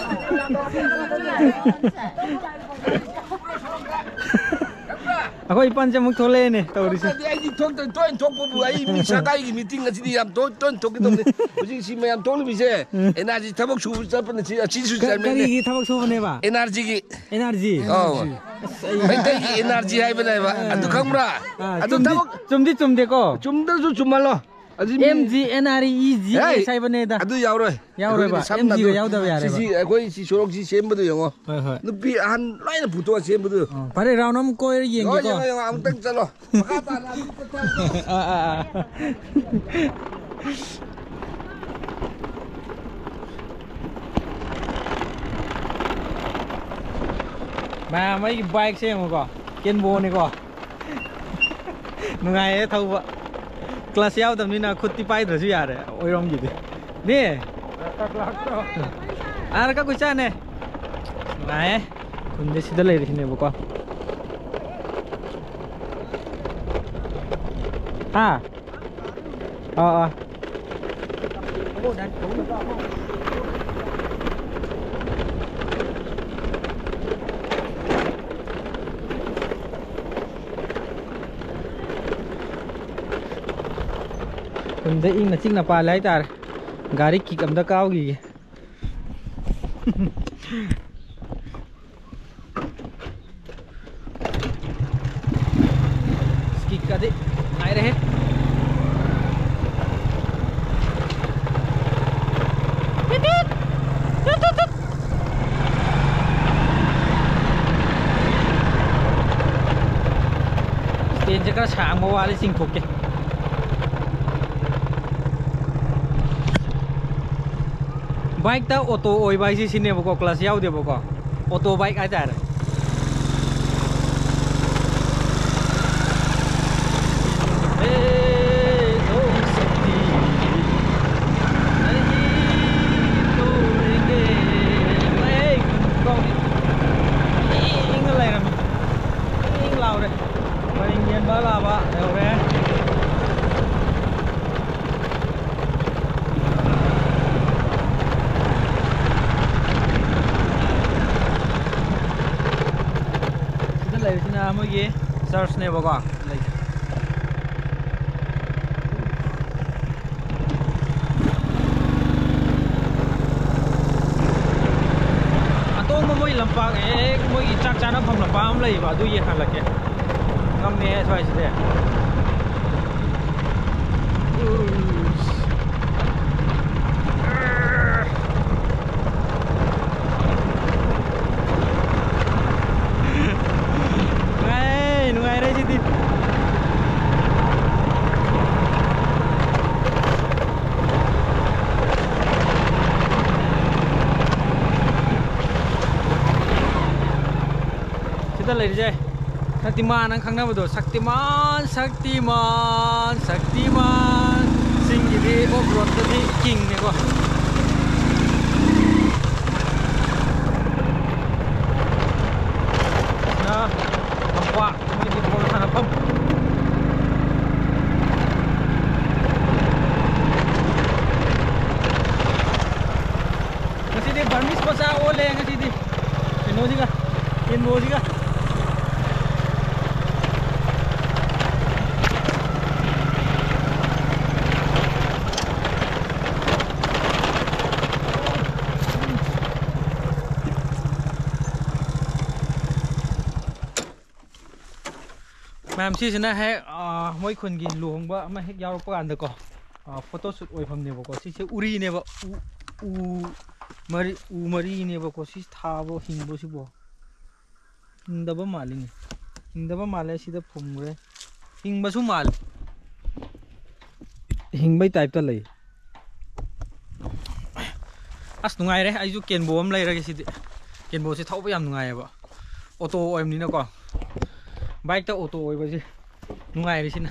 ꯑꯩꯈꯣꯏ ꯏꯄꯥꯟꯁꯦ ꯑꯃꯨꯛ ꯊꯣꯛꯂꯛꯑꯦꯅꯦ ꯇꯧꯔꯤꯁꯦ꯫ ꯊꯣꯛꯇ꯭ꯔꯗꯤ ꯑꯩꯗꯤ ꯊꯣꯛꯇ-, ꯇꯣꯏꯅ ꯊꯣꯛꯄꯕꯨ ꯑꯩ ꯃꯤ ꯁꯔꯀꯥꯔꯒꯤ ꯃꯤꯇꯤꯡ ꯑꯁꯤꯗꯤ ꯌꯥꯝ ꯇꯣꯏ-, ꯇꯣꯏꯅ ꯊꯣꯛꯀꯦ ꯇꯧꯕꯅꯤ꯫ ꯍꯧꯖꯤꯛ ꯁꯤ ꯃꯌꯥꯝ ꯊꯣꯛꯂꯤꯕꯁꯦ ꯑꯦꯟ ꯑꯥꯔ ꯖꯤ ꯊꯕꯛ ꯁꯨꯕ ꯆꯠꯄꯅ ꯁꯤ, ꯑꯁꯤꯁꯨ ꯀ-, ꯆꯤꯌꯔꯃꯦꯟꯅꯦ꯫ ꯀꯔꯤꯒꯤ ꯊꯕꯛ ꯁꯨꯕꯅꯦꯕ? ꯑꯦꯟ ꯑꯥꯔ ꯖꯤꯒꯤ꯫ N R G? ꯑꯧ꯫ ꯑꯁ, ꯑꯩ ꯃꯩꯇꯩꯒꯤ ꯑꯦꯟ ꯑꯥꯔ ꯖꯤ ꯍꯥꯏꯕꯅꯦꯕ꯫ ꯑꯗꯨ ꯈꯪꯕ꯭ꯔꯥ? ꯑꯥ, ꯑꯗꯨ ꯆꯨꯝꯗꯤ, ꯊꯕꯛ ꯆꯨꯝꯗꯤ ꯆꯨꯝꯗꯦꯀꯣ? ꯆꯨꯝꯗ꯭ꯔꯁꯨ ꯆꯨꯝꯍꯜꯂꯣ꯫ ꯑꯁꯤ ꯃꯤ M G N R E G S ꯍꯦ! ꯍꯥꯏꯕꯅꯦꯗ꯫ ꯑꯗꯨ ꯌꯥꯎꯔꯣꯏ꯫ ꯌꯥꯎꯔꯣꯏꯕ꯫ ꯑꯩꯈꯣꯏꯒꯤꯗꯤ ꯁꯝꯅ ꯑꯦꯝ ꯖꯤꯒ ꯑꯗꯨ ꯌꯥꯎꯗꯕ ꯌꯥꯔꯦꯕ꯫ ꯁꯤꯁꯤ ꯑꯩꯈꯣꯏ ꯁꯤ ꯁꯣꯔꯣꯛꯁꯤ ꯁꯦꯝꯕꯗꯣ ꯌꯦꯡꯉꯣ꯫ ꯍꯣꯏ, ꯍꯣꯏ꯫ ꯅꯨꯄꯤ ꯑꯍꯟ ꯂꯣꯏꯅ ꯄꯨꯊꯣꯛꯑ ꯁꯦꯝꯕꯗꯨ꯫ ꯑꯣ, ꯐꯔꯦ, ꯔꯥꯎꯟ ꯑꯃ ꯀꯣꯏꯔ ꯌꯦꯡꯒꯦꯀꯣ꯫ ꯌꯦꯡꯉꯣ, ꯌꯦꯡꯉꯣ, ꯑꯃꯨꯛꯇꯪ ꯆꯠꯂꯣ꯫ ꯃꯈꯥ ꯇꯥꯅ ꯑꯗꯨꯝ ꯆꯠꯊꯔꯣ꯫ ꯑꯥ, ꯑꯥ, ꯑꯥ꯫ ꯃꯌꯥꯝ, ꯑꯩꯒꯤ ꯕꯥꯏꯛꯁꯦ ꯌꯦꯡꯉꯨꯀꯣ, ꯀꯦꯟꯕꯣꯅꯤꯀꯣ꯫ ꯅꯨꯡꯉꯥꯏꯌꯦ ꯊꯧꯕ꯫ ꯀ꯭ꯂꯆ ꯌꯥꯎꯗꯕꯅꯤꯅ ꯈꯨꯠꯇꯤ ꯄꯥꯏꯗ꯭ꯔꯁꯨ ꯌꯥꯔꯦ ꯑꯣꯏꯔꯣꯝꯒꯤꯗꯤ꯫ ꯅꯦ꯫ ꯑꯥꯔ ꯀꯛ ꯀꯨꯏ ꯆꯥꯅꯦ꯫ ꯅꯨꯡꯉꯥꯏꯌꯦ꯫ ꯈꯨꯟꯗ ꯁꯤꯗ ꯂꯩꯔꯤꯁꯤꯅꯦꯕꯀꯣ꯫ ꯍꯥ? ꯑꯥ, ꯑꯥ꯫ ꯈꯨꯟꯗ ꯏꯪꯅ ꯆꯤꯛꯅ ꯄꯥꯜꯂꯦ ꯍꯥꯏꯇꯥꯔꯦ꯫ ꯒꯥꯔꯤ ꯀꯤꯛ ꯑꯝꯇ ꯀꯥꯎꯈꯤꯒꯦ꯫ ꯀꯤꯛꯀꯗꯤ ꯉꯥꯏꯔꯦꯍꯦ꯫ ꯇꯤꯠ ꯇꯤꯠ! ꯇꯤꯠ ꯇꯤꯠ ꯇꯤꯠ! ꯁ꯭ꯇꯦꯟꯁꯦ ꯈꯔ ꯁꯥꯡꯕ ꯋꯥꯠꯂꯤ, ꯆꯤꯡꯊꯣꯛꯀꯦ꯫ ꯕꯥꯏꯛꯇ ꯑꯣꯇꯣ ꯑꯣꯏꯕ ꯍꯥꯏꯁꯦ ꯁꯤꯅꯦꯕꯀꯣ, ꯀ꯭ꯂꯆ ꯌꯥꯎꯗꯦꯕꯀꯣ, ꯑꯣꯇꯣ ꯕꯥꯏꯛ ꯍꯥꯏꯇꯥꯔꯦ꯫ ꯏꯪ ꯏꯪ ꯂꯥꯎꯔꯦ꯫ ꯄꯔꯦꯡ ꯌꯦꯟꯕ ꯂꯥꯕ ꯌꯧꯔꯦ꯫ ꯒꯤ ꯆꯔꯆꯅꯦꯕꯀꯣ ꯂꯩ꯫ ꯑꯇꯣꯡꯕ ꯃꯣꯏ ꯂꯝꯄꯥꯛ ꯍꯦꯛ ꯃꯣꯏꯒꯤ ꯆꯥꯛ ꯆꯥꯅꯐꯝ ꯂꯝꯄꯥꯛ ꯑꯃ ꯂꯩꯕ, ꯑꯗꯨ ꯌꯦꯡꯍꯜꯂꯛꯀꯦ꯫ ꯉꯝꯃꯦ ꯁ꯭ꯋꯥꯏꯁꯤꯗꯤ꯫ ꯅꯨꯡꯉꯥꯏ, ꯅꯨꯡꯉꯥꯏꯔꯦ ꯁꯤꯗꯤ꯫ ꯁꯤꯗ ꯂꯩꯔꯤꯁꯦ ꯁꯛꯇꯤꯃꯥꯟ ꯑꯅ ꯈꯪꯅꯕꯗꯣ, ꯁꯛꯇꯤꯃꯥꯟ, ꯁꯛꯇꯤꯃꯥꯟ, ꯁꯛꯇꯤꯃꯥꯟ꯫ ꯆꯤꯡꯒꯤꯗꯤ ꯑꯣꯐ ꯔꯣꯗꯇꯗꯤ ꯀꯤꯡꯅꯦꯀꯣ꯫ ꯁꯤꯅ ꯂꯝꯄꯥꯛ ꯃꯣꯏꯒꯤ ꯕꯣꯜ ꯁꯥꯟꯅꯐꯝ꯫ ꯉꯁꯤꯗꯤ ꯕꯔꯃꯤꯁ ꯃꯆꯥ ꯑꯣꯜꯂꯦ ꯉꯁꯤꯗꯤ꯫ ꯀꯩꯅꯣꯁꯤꯒ, ꯀꯦꯟꯕꯣꯁꯤꯒ꯫ ꯃꯌꯥꯝ, ꯁꯤꯁꯤꯅ ꯍꯦꯛ, ꯑꯥ, ꯃꯣꯏ ꯈꯨꯟꯒꯤ ꯂꯨꯍꯣꯡꯕ ꯑꯃ ꯍꯦꯛ ꯌꯥꯎꯔꯛꯄ ꯀꯥꯟꯗꯀꯣ, ꯑꯥ, ꯐꯣꯇꯣ ꯁꯨꯠ ꯑꯣꯏꯐꯝꯅꯦꯕꯀꯣ꯫ ꯁꯤꯁꯦ ꯎꯔꯤꯅꯦꯕ, ꯎ, ꯎ ꯃꯔꯤ, ꯎ ꯃꯔꯤꯅꯦꯕꯀꯣ ꯁꯤ ꯊꯥꯕ, ꯍꯤꯡꯕꯁꯤꯕꯣ꯫ ꯍꯤꯡꯗꯕ ꯃꯥꯜꯂꯤꯅꯦ꯫ ꯍꯤꯡꯗꯕ ꯃꯥꯜꯂꯦ, ꯁꯤꯗ ꯐꯨꯝꯈ꯭ꯔꯦ꯫ ꯍꯤꯡꯕꯁꯨ ꯃꯥꯜꯂꯦ꯫ ꯍꯤꯡꯕꯩ ꯇꯥꯏꯞꯇ ꯂꯩ꯫ ꯑꯁ, ꯅꯨꯡꯉꯥꯏꯔꯦ꯫ ꯑꯩꯁꯨ ꯀꯦꯟꯕꯣ ꯑꯃ ꯂꯩꯔꯒꯦ ꯁꯤꯗꯤ꯫ ꯀꯦꯟꯕꯣꯁꯦ ꯊꯧꯕ ꯌꯥꯝ ꯅꯨꯡꯉꯥꯏꯌꯦꯕ꯫ ꯑꯣꯇꯣ ꯑꯣꯏꯕꯅꯤꯅꯀꯣ꯫ ꯕꯥꯏꯛꯇ ꯑꯣꯇꯣ ꯑꯣꯏꯕꯁꯦ ꯅꯨꯡꯉꯥꯏꯔꯦ ꯁꯤꯅ꯫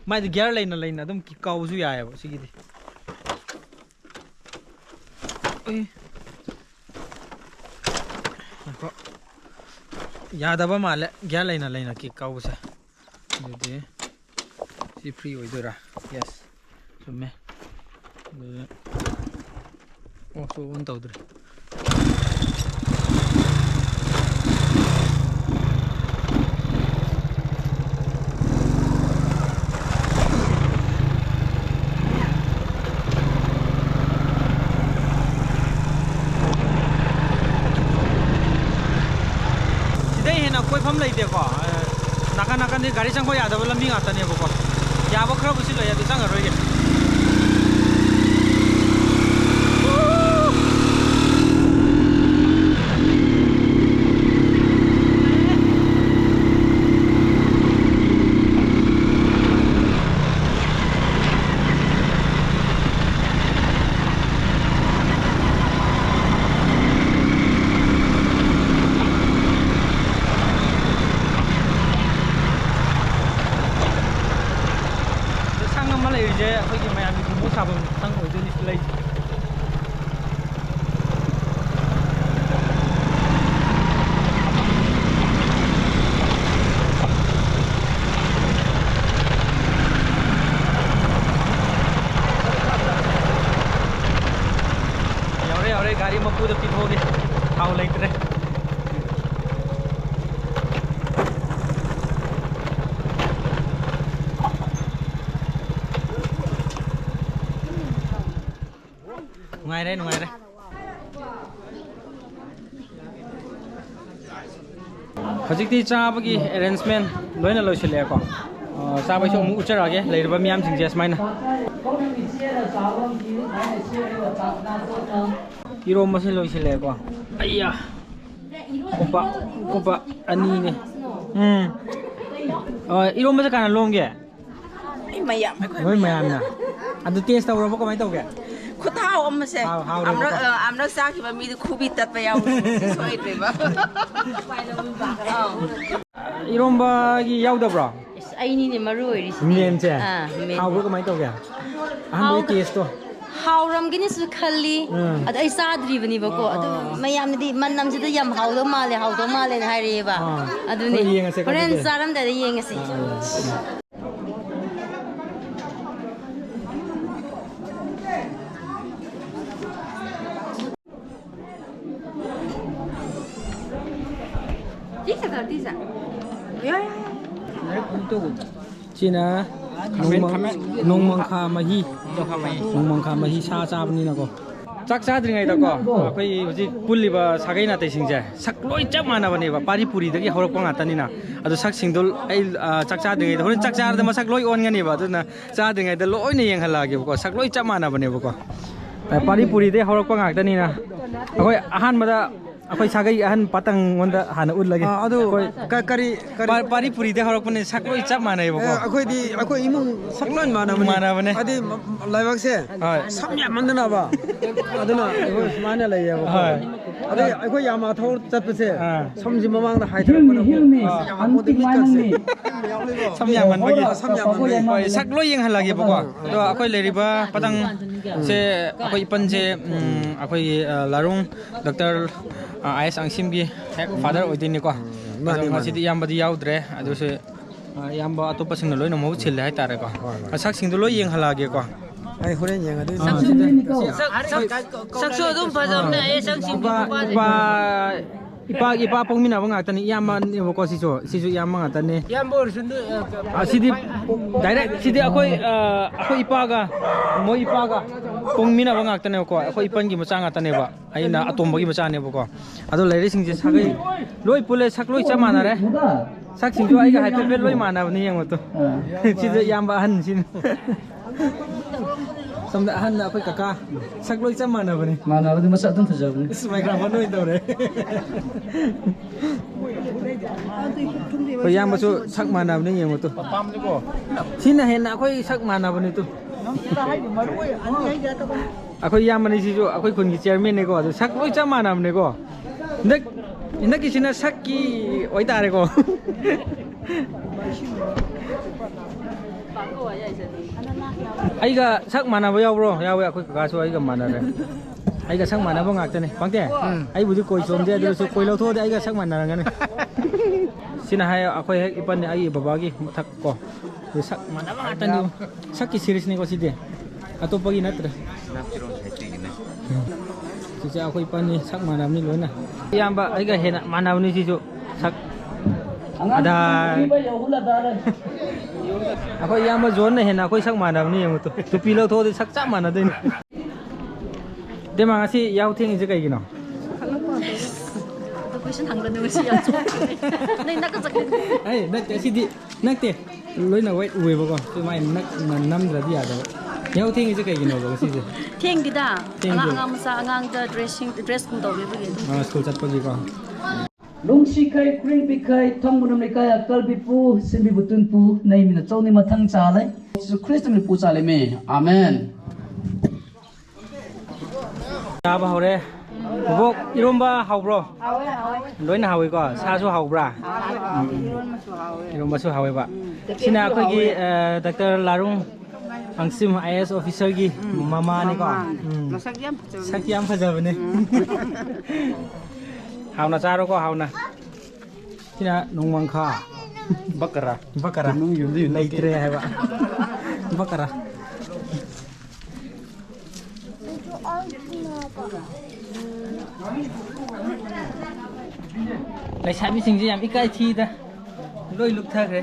ꯃꯥꯏꯗꯤ ꯒꯤꯌꯔ ꯂꯩꯅ ꯂꯩꯅ ꯑꯗꯨꯝ ꯀꯤꯛ ꯀꯥꯎꯕꯁꯨ ꯌꯥꯏꯌꯦꯕ ꯁꯤꯒꯤꯗꯤ꯫ ꯑꯦ꯫ ꯉꯥꯏꯈꯣ꯫ ꯌꯥꯗꯕ ꯃꯥꯜꯂꯦ, ꯒꯤꯌꯔ ꯂꯩꯅ ꯂꯩꯅ ꯀꯤꯛ ꯀꯥꯎꯕꯁꯦ꯫ ꯑꯗꯨꯗꯤ ꯁꯤ ꯐ꯭ꯔꯤ ꯑꯣꯏꯗꯣꯏꯔꯥ? ꯌꯦꯁ, ꯆꯨꯝꯃꯦ꯫ ꯑꯗꯨꯗꯤ ꯑꯣ, ꯁꯣ ꯑꯣꯟ ꯇꯧꯗ꯭ꯔꯦ꯫ ꯂꯩꯇꯦꯀꯣ꯫ ꯑ, ꯅꯥꯀꯟ ꯅꯥꯀꯟꯗꯤ ꯒꯥꯔꯤ ꯆꯪꯕ ꯌꯥꯗꯕ ꯂꯝꯕꯤ ꯉꯥꯛꯇꯅꯦꯕꯀꯣ꯫ ꯌꯥꯕ ꯈꯔꯕꯨꯁꯨ ꯂꯩ, ꯑꯗꯨ ꯆꯪꯉꯔꯣꯏꯒꯦ꯫ ꯁꯪ ꯑꯃ ꯂꯩꯔꯤꯁꯦ ꯑꯩꯈꯣꯏꯒꯤ ꯃꯌꯥꯝꯒꯤ ꯃꯣꯃꯣ ꯁꯥꯐꯝ ꯁꯪ ꯑꯣꯏꯗꯣꯏꯅꯤ ꯁꯤ ꯂꯩꯁꯦ꯫ ꯌꯥꯎꯔꯦ, ꯌꯥꯎꯔꯦ, ꯒꯥꯔꯤ ꯃꯄꯨꯗ ꯄꯤꯊꯣꯛꯑꯒꯦ꯫ ꯊꯥꯎ ꯂꯩꯇ꯭ꯔꯦ꯫ ꯅꯨꯡꯉꯥꯏꯔꯦ, ꯅꯨꯡꯉꯥꯏꯔꯦ꯫ ꯍꯧꯖꯤꯛꯇꯤ ꯆꯥꯕꯒꯤ arrangement ꯂꯣꯏꯅ ꯂꯣꯏꯁꯤꯜꯂꯛꯑꯦꯀꯣ꯫ ꯑ, ꯆꯥꯕꯩꯁꯨ ꯑꯃꯨꯛ ꯎꯠꯆꯔꯛꯑꯒꯦ, ꯂꯩꯔꯤꯕ ꯃꯤꯌꯥꯝꯁꯤꯡꯁꯦ ꯁꯨꯃꯥꯏꯅ꯫ ꯏꯔꯣꯝꯕꯁꯦ ꯂꯣꯏꯁꯤꯜꯂꯛꯑꯦꯀꯣ꯫ ꯑꯩꯌꯥ꯫ ꯀꯣꯝꯄꯥꯛ, ꯀꯣꯝꯄꯥꯛ ꯑꯅꯤꯅꯦ꯫ ꯎꯝ꯫ ꯑ, ꯏꯔꯣꯝꯕꯁꯦ ꯀꯅꯥ ꯂꯣꯝꯒꯦ? ꯃꯤ ꯃꯌꯥꯝ, ꯑꯩꯈꯣꯏ ꯅꯣꯏ ꯃꯌꯥꯝ꯫ ꯃꯌꯥꯝꯅ꯫ ꯑꯗꯨ taste ꯇꯧꯔꯕꯣ? ꯀꯃꯥꯏꯅ ꯇꯧꯒꯦ? ꯈꯨꯠꯍꯥꯎ ꯑꯃꯁꯦ꯫ ꯍꯥꯎ-, ꯍꯥꯎꯔꯦꯕꯀꯣ? ꯑꯃꯨꯔꯛ, ꯑ, ꯑꯃꯨꯔꯛ ꯆꯥꯈꯤꯕ ꯃꯤꯗꯨ ꯈꯨꯕꯤ ꯇꯠꯄ ꯌꯥꯎꯕꯅꯦ꯫ ꯁꯤ ꯁꯣꯏꯗ꯭ꯔꯦꯕ꯫ ꯑꯧ꯫ ꯏꯔꯣꯝꯕꯒꯤ ꯌꯥꯎꯗꯕ꯭ꯔꯣ? ꯑꯁ, ꯑꯩꯅꯤꯅꯦ ꯃꯔꯨ ꯑꯣꯏꯔꯤꯁꯤꯗꯤ꯫ Mainꯁꯦ? ꯑꯥ, main꯫ ꯍꯥꯎꯕ꯭ꯔꯣ? ꯀꯃꯥꯏꯅ ꯇꯧꯒꯦ? ꯑꯍꯥꯟꯕꯒꯤ ꯍꯥꯎ-, tasteꯇꯣ? ꯍꯥꯎꯔꯝꯒꯅꯤꯁꯨ ꯈꯜꯂꯤ꯫ ꯎꯝ꯫ ꯑꯗꯣ ꯑꯩ ꯆꯥꯗ꯭ꯔꯤꯕꯅꯦꯕꯀꯣ꯫ ꯑꯥ, ꯑꯗꯣ ꯑꯥ, ꯑꯥ꯫ ꯃꯌꯥꯝꯅꯗꯤ ꯃꯅꯝꯁꯤꯗ ꯌꯥꯝ ꯍꯥꯎꯗꯧ ꯃꯥꯜꯂꯦ, ꯍꯥꯎꯗꯧ ꯃꯥꯜꯂꯦꯅ ꯍꯥꯏꯔꯛꯑꯦꯕ꯫ ꯑꯥ꯫ ꯑꯗꯨꯅꯦ꯫ ꯑꯩꯈꯣꯏ ꯌꯦꯡꯉꯁꯦꯀꯣ ꯍꯣꯔꯦꯟ ꯑꯗꯨꯗꯤ꯫ ꯆꯥꯔꯝꯗꯥꯏꯗ ꯌꯦꯡꯉꯁꯤ꯫ ꯑꯥ, ꯑꯥ, ꯑꯥ꯫ ꯁꯤꯅ ꯈꯥꯃꯦꯟ, ꯅꯣꯡꯃꯪ-, ꯈꯥꯃꯦꯟ꯫ ꯅꯣꯡꯃꯪꯈꯥ ꯃꯍꯤ꯫ ꯅꯣꯡꯃꯪꯈꯥ ꯃꯍꯤ꯫ ꯅꯣꯡꯃꯪꯈꯥ ꯃꯍꯤ ꯁꯥ ꯆꯥꯕꯅꯤꯅꯀꯣ꯫ ꯆꯥꯛ ꯆꯥꯗ꯭ꯔꯤꯉꯩꯗꯀꯣ, ꯑꯩꯈꯣꯏ ꯍꯧꯖꯤꯛ ꯄꯨꯜꯂꯤꯕ ꯁꯥꯒꯩ ꯅꯥꯇꯩꯁꯤꯡꯁꯦ ꯁꯛ ꯂꯣꯏ ꯆꯞ ꯃꯥꯟꯅꯕꯅꯦꯕ, ꯄꯥꯔꯤ ꯄꯨꯔꯤꯗꯒꯤ ꯍꯧꯔꯛꯄ ꯉꯥꯛꯇꯅꯤꯅ꯫ ꯑꯗꯣ ꯁꯛꯁꯤꯡꯗꯣ ꯑꯩ, ꯑ, ꯆꯥꯛ ꯆꯥꯗ꯭ꯔꯤꯉꯩꯗ, ꯍꯣꯔꯦꯟ ꯆꯥꯛ ꯆꯥꯔꯗꯤ ꯃꯁꯛ ꯂꯣꯏ ꯑꯣꯟꯒꯅꯦꯕ, ꯑꯗꯨꯅ ꯆꯥꯗ꯭ꯔꯤꯉꯩꯗ ꯂꯣꯏꯅ ꯌꯦꯡꯍꯜꯂꯛꯑꯒꯦꯕꯀꯣ꯫ ꯁꯛ ꯂꯣꯏ ꯆꯞ ꯃꯥꯟꯅꯕꯅꯦꯕꯀꯣ꯫ ꯑ, ꯄꯥꯔꯤ ꯄꯨꯔꯤꯗꯩ ꯍꯧꯔꯛꯄ ꯉꯥꯛꯇꯅꯤꯅ꯫ ꯑꯩꯈꯣꯏ ꯑꯍꯥꯟꯕꯗ ꯑꯩꯈꯣꯏ ꯁꯥꯒꯩ ꯑꯍꯟ ꯄꯥꯇꯪꯉꯣꯟꯗ ꯍꯥꯟꯅ ꯎꯠꯂꯒꯦ꯫ ꯑꯥ, ꯑꯗꯨ ꯑꯩꯈꯣꯏ ꯀ-, ꯀꯔꯤ, ꯀꯔꯤ? ꯄꯥ-, ꯄꯥꯔꯤ ꯄꯨꯔꯤꯗꯩ ꯍꯧꯔꯛꯄꯅꯦ, ꯁꯛ ꯂꯣꯏ ꯆꯞ ꯃꯥꯟꯅꯩꯕꯀꯣ꯫ ꯑꯦ, ꯑꯩꯈꯣꯏꯗꯤ, ꯑꯩꯈꯣꯏ ꯏꯃꯨꯡ ꯁꯛ ꯂꯣꯏ ꯃꯥꯟꯅꯕꯅꯦ꯫ ꯃꯥꯟꯅꯕꯅꯦ꯫ ꯍꯥꯏꯗꯤ ꯃ-, ꯂꯥꯏꯕꯛꯁꯦ ꯍꯣꯏ꯫ ꯁꯝ ꯌꯥꯝꯃꯟꯗꯅꯕ꯫ ꯑꯗꯨꯅ ꯑꯩꯈꯣꯏ ꯁꯨꯃꯥꯏꯅ ꯂꯩꯌꯦꯕꯀꯣ꯫ ꯍꯣꯏ꯫ ꯑꯗꯩ ꯑꯩꯈꯣꯏ ꯌꯥꯝꯃ ꯊꯧꯔ ꯆꯠꯄꯁꯦ ꯑꯥ꯫ ꯁꯝꯁꯤ ꯃꯃꯥꯡꯗ ꯍꯥꯏꯊꯔꯛꯄꯅ ꯁꯝ ꯌꯥꯝꯃꯟꯕꯒꯤ꯫ ꯁꯝ ꯌꯥꯝꯃꯟꯕꯒꯤ꯫ ꯁꯝ ꯌꯥꯝꯃꯟꯕꯒꯤ꯫ ꯍꯣꯏ, ꯁꯛ ꯂꯣꯏ ꯌꯦꯡꯍꯜꯂꯒꯦꯕꯀꯣ꯫ ꯑꯗꯣ ꯑꯩꯈꯣꯏ ꯂꯩꯔꯤꯕ ꯄꯥꯇꯪꯁꯦ, ꯑꯩꯈꯣꯏ ꯏꯄꯟꯁꯦ, ꯎꯝ, ꯑꯩꯈꯣꯏꯒꯤ, ꯑ, ꯂꯥꯔꯨꯡ ꯗꯣꯛꯇꯔ, ꯑ, ꯑꯥꯏ ꯑꯦꯁ ꯑꯪꯁꯤꯝꯒꯤ ꯍꯦꯛ ꯐꯥꯗꯔ ꯑꯣꯏꯗꯣꯏꯅꯤꯀꯣ꯫ ꯃꯥꯅꯤ, ꯑꯗꯣ ꯃꯥꯅꯤ꯫ ꯉꯁꯤꯗꯤ ꯏꯌꯥꯝꯕꯗꯤ ꯌꯥꯎꯗ꯭ꯔꯦ, ꯑꯗꯨꯁꯨ, ꯑ, ꯏꯌꯥꯝꯕ ꯑꯇꯣꯞꯄꯁꯤꯡꯅ ꯂꯣꯏꯅ ꯃꯍꯨꯠ ꯁꯤꯜꯂꯦ ꯍꯥꯏꯇꯥꯔꯦꯀꯣ꯫ ꯍꯣꯏ, ꯍꯣꯏ꯫ ꯃꯁꯛꯁꯤꯡꯗꯣ ꯂꯣꯏ ꯌꯦꯡꯍꯜꯂꯛꯑꯒꯦꯀꯣ꯫ ꯑꯩ ꯍꯣꯔꯦꯟ ꯌꯦꯡꯉꯗꯣꯏꯅꯤ꯫ ꯑꯥ, ꯁꯤꯗ꯫ ꯁꯛ, ꯁꯛꯁꯨ ꯑꯗꯨꯝ ꯐꯖꯕꯅꯦ, ꯑꯥ꯫ ꯑꯥꯏ ꯑꯦꯁ ꯑꯪꯁꯤꯝꯒꯤ ꯏꯄꯥ, ꯅꯨꯄꯥꯁꯦ꯫ ꯏꯄꯥ, ꯏꯄꯥꯒꯤ ꯏꯄꯥ ꯄꯣꯛꯃꯤꯟꯅꯕ ꯉꯥꯛꯇꯅꯤ, ꯏꯌꯥꯝꯕꯅꯦꯕꯀꯣ ꯁꯤꯁꯨ꯫ ꯁꯤꯁꯨ ꯏꯌꯥꯝꯕ ꯉꯥꯛꯇꯅꯤ꯫ ꯏꯌꯥꯝꯕ ꯑꯣꯏꯔꯁꯨ ꯅꯣꯏ, ꯑ, ꯑꯁꯤꯗꯤ direct, ꯁꯤꯗꯤ ꯑꯩꯈꯣꯏ, ꯑ, ꯑꯩꯈꯣꯏ ꯏꯄꯥꯒ, ꯃꯣꯏ ꯏꯄꯥꯒ ꯄꯣꯛꯃꯤꯟꯅꯕ ꯉꯥꯛꯇꯅꯦꯕꯀꯣ꯫ ꯑꯩꯈꯣꯏ ꯏꯄꯟꯒꯤ ꯃꯆꯥ ꯉꯥꯛꯇꯅꯦꯕ꯫ ꯑꯩꯅ ꯑꯇꯣꯝꯕꯒꯤ ꯃꯆꯥꯅꯦꯕꯀꯣ꯫ ꯑꯗꯣ ꯂꯩꯔꯤꯁꯤꯡꯁꯦ ꯁꯥꯒꯩ ꯂꯣꯏ ꯄꯨꯜꯂꯦ, ꯁꯛ ꯂꯣꯏ ꯆꯞ ꯃꯥꯟꯅꯔꯦ꯫ ꯁꯛꯁꯤꯡꯁꯨ ꯑꯩꯒ ꯍꯥꯏꯐꯦꯠ ꯍꯥꯏꯐꯦꯠ ꯂꯣꯏ ꯃꯥꯟꯅꯕꯅꯤ, ꯌꯦꯡꯉꯣ ꯇꯨ꯫ ꯁꯤꯗ ꯏꯌꯥꯝꯕ ꯑꯍꯟꯁꯤꯅ꯫ ꯁꯣꯝꯗ ꯑꯍꯟꯅ ꯑꯩꯈꯣꯏ ꯀꯀꯥ꯫ ꯁꯛ ꯂꯣꯏ ꯆꯞ ꯃꯥꯟꯅꯕꯅꯤ꯫ ꯃꯥꯟꯅꯕꯅꯤ, ꯃꯁꯛ ꯑꯗꯨꯝ ꯐꯖꯕꯅꯤ꯫ ꯑꯁ, microphone ꯑꯣꯏꯅ ꯇꯧꯔꯦ꯫ ꯑꯩꯈꯣꯏ ꯏꯌꯥꯝꯕꯁꯨ ꯁꯛ ꯃꯥꯟꯅꯕꯅꯤ, ꯌꯦꯡꯉꯣ ꯇꯨ꯫ ꯁꯤꯅ ꯍꯦꯟꯅ ꯑꯩꯈꯣꯏ ꯁꯛ ꯃꯥꯟꯅꯕꯅꯤ ꯇꯨ꯫ ꯑꯩꯈꯣꯏ ꯏꯌꯥꯝꯕꯅꯤ ꯁꯤꯁꯨ, ꯑꯩꯈꯣꯏ ꯈꯨꯟꯒꯤ chairman ꯅꯤꯀꯣ, ꯑꯗꯨ ꯁꯛ ꯂꯣꯏ ꯆꯞ ꯃꯥꯟꯅꯕꯅꯤꯀꯣ꯫ ꯍꯟꯗꯛ, ꯍꯟꯗꯛꯀꯤꯁꯤꯅ ꯁꯛꯀꯤ ꯑꯣꯏꯇꯥꯔꯦꯀꯣ꯫ ꯑꯩꯒ ꯁꯛ ꯃꯥꯟꯅꯕ ꯌꯥꯎꯕ꯭ꯔꯣ? ꯌꯥꯎꯋꯦ, ꯑꯩꯈꯣꯏ ꯀꯀꯥꯁꯨ ꯑꯩꯒ ꯃꯥꯟꯅꯔꯦ꯫ ꯑꯩꯒ ꯁꯛ ꯃꯥꯟꯅꯕ ꯉꯥꯛꯇꯅꯦ꯫ ꯄꯪꯇꯦ, ꯎꯝ꯫ ꯑꯩꯕꯨꯗꯤ ꯀꯣꯏ ꯆꯣꯝꯗꯦ, ꯑꯗꯨ ꯑꯣꯏꯔꯁꯨ ꯀꯣꯏ ꯂꯧꯊꯣꯛꯑꯗꯤ ꯑꯩꯒ ꯁꯛ ꯃꯥꯟꯅꯔꯝꯒꯅꯤ꯫ ꯁꯤꯅ ꯍꯥꯏ ꯑꯩꯈꯣꯏ ꯍꯦꯛ ꯏꯄꯟꯅꯦ, ꯑꯩꯒꯤ ꯕꯕꯥꯒꯤ ꯃꯊꯛ ꯀꯣ꯫ ꯑꯗꯨ ꯁꯛ ꯃꯥꯟꯅꯕ ꯉꯥꯛꯇꯅꯤ꯫ ꯁꯛꯀꯤ series ꯅꯤꯀꯣ ꯁꯤꯗꯤ꯫ ꯑꯇꯣꯞꯄꯒꯤ ꯅꯠꯇ꯭ꯔꯦ꯫ ꯁꯤꯁꯦ ꯑꯩꯈꯣꯏ ꯏꯄꯟꯅꯤ, ꯁꯛ ꯃꯥꯟꯅꯕꯅꯤ ꯂꯣꯏꯅ꯫ ꯏꯌꯥꯝꯕ ꯑꯩꯒ ꯍꯦꯟꯅ ꯃꯥꯟꯅꯕꯅꯤ ꯁꯤꯁꯨ꯫ ꯁꯛ ꯑꯗꯥ꯫ ꯑꯩꯈꯣꯏ ꯏꯌꯥꯝꯕ ꯖꯣꯟꯅ ꯍꯦꯟꯅ ꯑꯩꯈꯣꯏ ꯁꯛ ꯃꯥꯟꯅꯕꯅꯤ, ꯌꯦꯡꯉꯨ ꯇꯨ꯫ ꯇꯨꯄꯤ ꯂꯧꯊꯣꯛꯑꯗꯤ ꯁꯛ ꯆꯞ ꯃꯥꯟꯅꯗꯣꯏꯅꯤ꯫ ꯏꯃꯥ, ꯉꯁꯤ ꯌꯥꯍꯧ ꯊꯦꯡꯉꯤꯁꯦ ꯀꯩꯒꯤꯅꯣ? ꯑꯗꯨ ꯀꯣꯏꯁꯟ ꯍꯪꯒꯅꯨ, ꯉꯁꯤ ꯌꯥꯝ ꯆꯣꯞꯄꯦ꯫ ꯅꯪ ꯅꯀ ꯆꯠꯀꯅꯤ꯫ ꯑꯩ ꯅꯠꯇꯦ, ꯑꯁꯤꯗꯤ ꯅꯠꯇꯦ꯫ ꯂꯣꯏꯅ ꯋꯦꯠ ꯎꯑꯦꯕꯀꯣ꯫ ꯁꯨꯃꯥꯏꯅ ꯅꯛ-, ꯅ-, ꯅꯝꯗ꯭ꯔꯗꯤ ꯌꯥꯗꯕ꯫ ꯌꯥꯍꯧ ꯊꯦꯡꯉꯤꯁꯦ ꯀꯩꯒꯤꯅꯣꯕ ꯉꯁꯤꯁꯦ? ꯊꯦꯡꯗꯦꯗ꯫ ꯊꯦꯡꯗꯦ꯫ ꯑꯉꯥꯡ, ꯑꯉꯥꯡ ꯃꯆꯥ, ꯑꯉꯥꯡꯗ dressing, dress ꯀꯨꯝ ꯇꯧꯕꯤꯕꯒꯤ ꯑꯗꯨꯝ꯫ ꯑꯥ, ꯁ꯭ꯀꯨꯜ ꯆꯠꯄꯒꯤꯀꯣ꯫ ꯂꯨꯡꯁꯤꯈꯩ ꯀ꯭ꯔꯤꯡ ꯄꯤꯈꯩ ꯊꯣꯡꯕꯅꯝ ꯂꯩꯀꯥꯏ ꯑꯀꯜꯕꯤꯄꯨ ꯁꯤꯟꯕꯤꯕꯨ ꯇꯨꯟꯄꯨ ꯅꯩꯃꯤꯅ ꯆꯧꯅꯤ ꯃꯊꯪ ꯆꯥꯂꯩ꯫ Jesus Christ ꯃꯤꯄꯨ ꯆꯥꯂꯦꯃꯦ꯫ ꯑꯥꯃꯦꯟ꯫ ꯆꯥꯕ ꯍꯧꯔꯦ꯫ ꯕꯣꯛ, ꯏꯔꯣꯝꯕ ꯍꯥꯎꯕ꯭ꯔꯣ? ꯂꯣꯏꯅ ꯍꯥꯎꯋꯤꯀꯣ? ꯁꯥꯁꯨ ꯍꯥꯎꯕ꯭ꯔꯥ? ꯎꯝ꯫ ꯏꯔꯣꯝꯕꯁꯨ ꯍꯥꯎꯋꯦꯕ꯫ ꯁꯤꯅ ꯑꯩꯈꯣꯏꯒꯤ, ꯑ, ꯗꯥꯛꯇꯔ ꯂꯥꯔꯨꯡ ꯑꯪꯁꯤꯝ, IAS officerꯒꯤ ꯃꯃꯥꯅꯤꯀꯣ? ꯃꯃꯥꯅꯤ꯫ ꯎꯝ꯫ ꯃꯁꯛ ꯌꯥꯝ ꯐꯖꯕꯅꯤ꯫ ꯁꯛ ꯌꯥꯝ ꯐꯖꯕꯅꯦ꯫ ꯎꯝ꯫ ꯍꯥꯎꯅ ꯆꯥꯔꯣꯀꯣ, ꯍꯥꯎꯅ꯫ ꯁꯤꯅ ꯅꯣꯡꯃꯪꯈꯥ꯫ ꯕꯀꯔꯥ꯫ ꯕꯀꯔꯥ꯫ ꯅꯨꯡ ꯌꯨꯝꯗ ꯌꯨꯝ ꯂꯩꯇ꯭ꯔꯦ ꯍꯥꯏꯕ꯫ ꯕꯀꯔꯥ꯫ ꯂꯩꯁꯥꯕꯤꯁꯤꯡꯁꯦ ꯌꯥꯝ ꯏꯀꯥꯏ ꯊꯤꯗ꯫ ꯂꯣꯏ ꯂꯨꯞꯊꯈ꯭ꯔꯦ꯫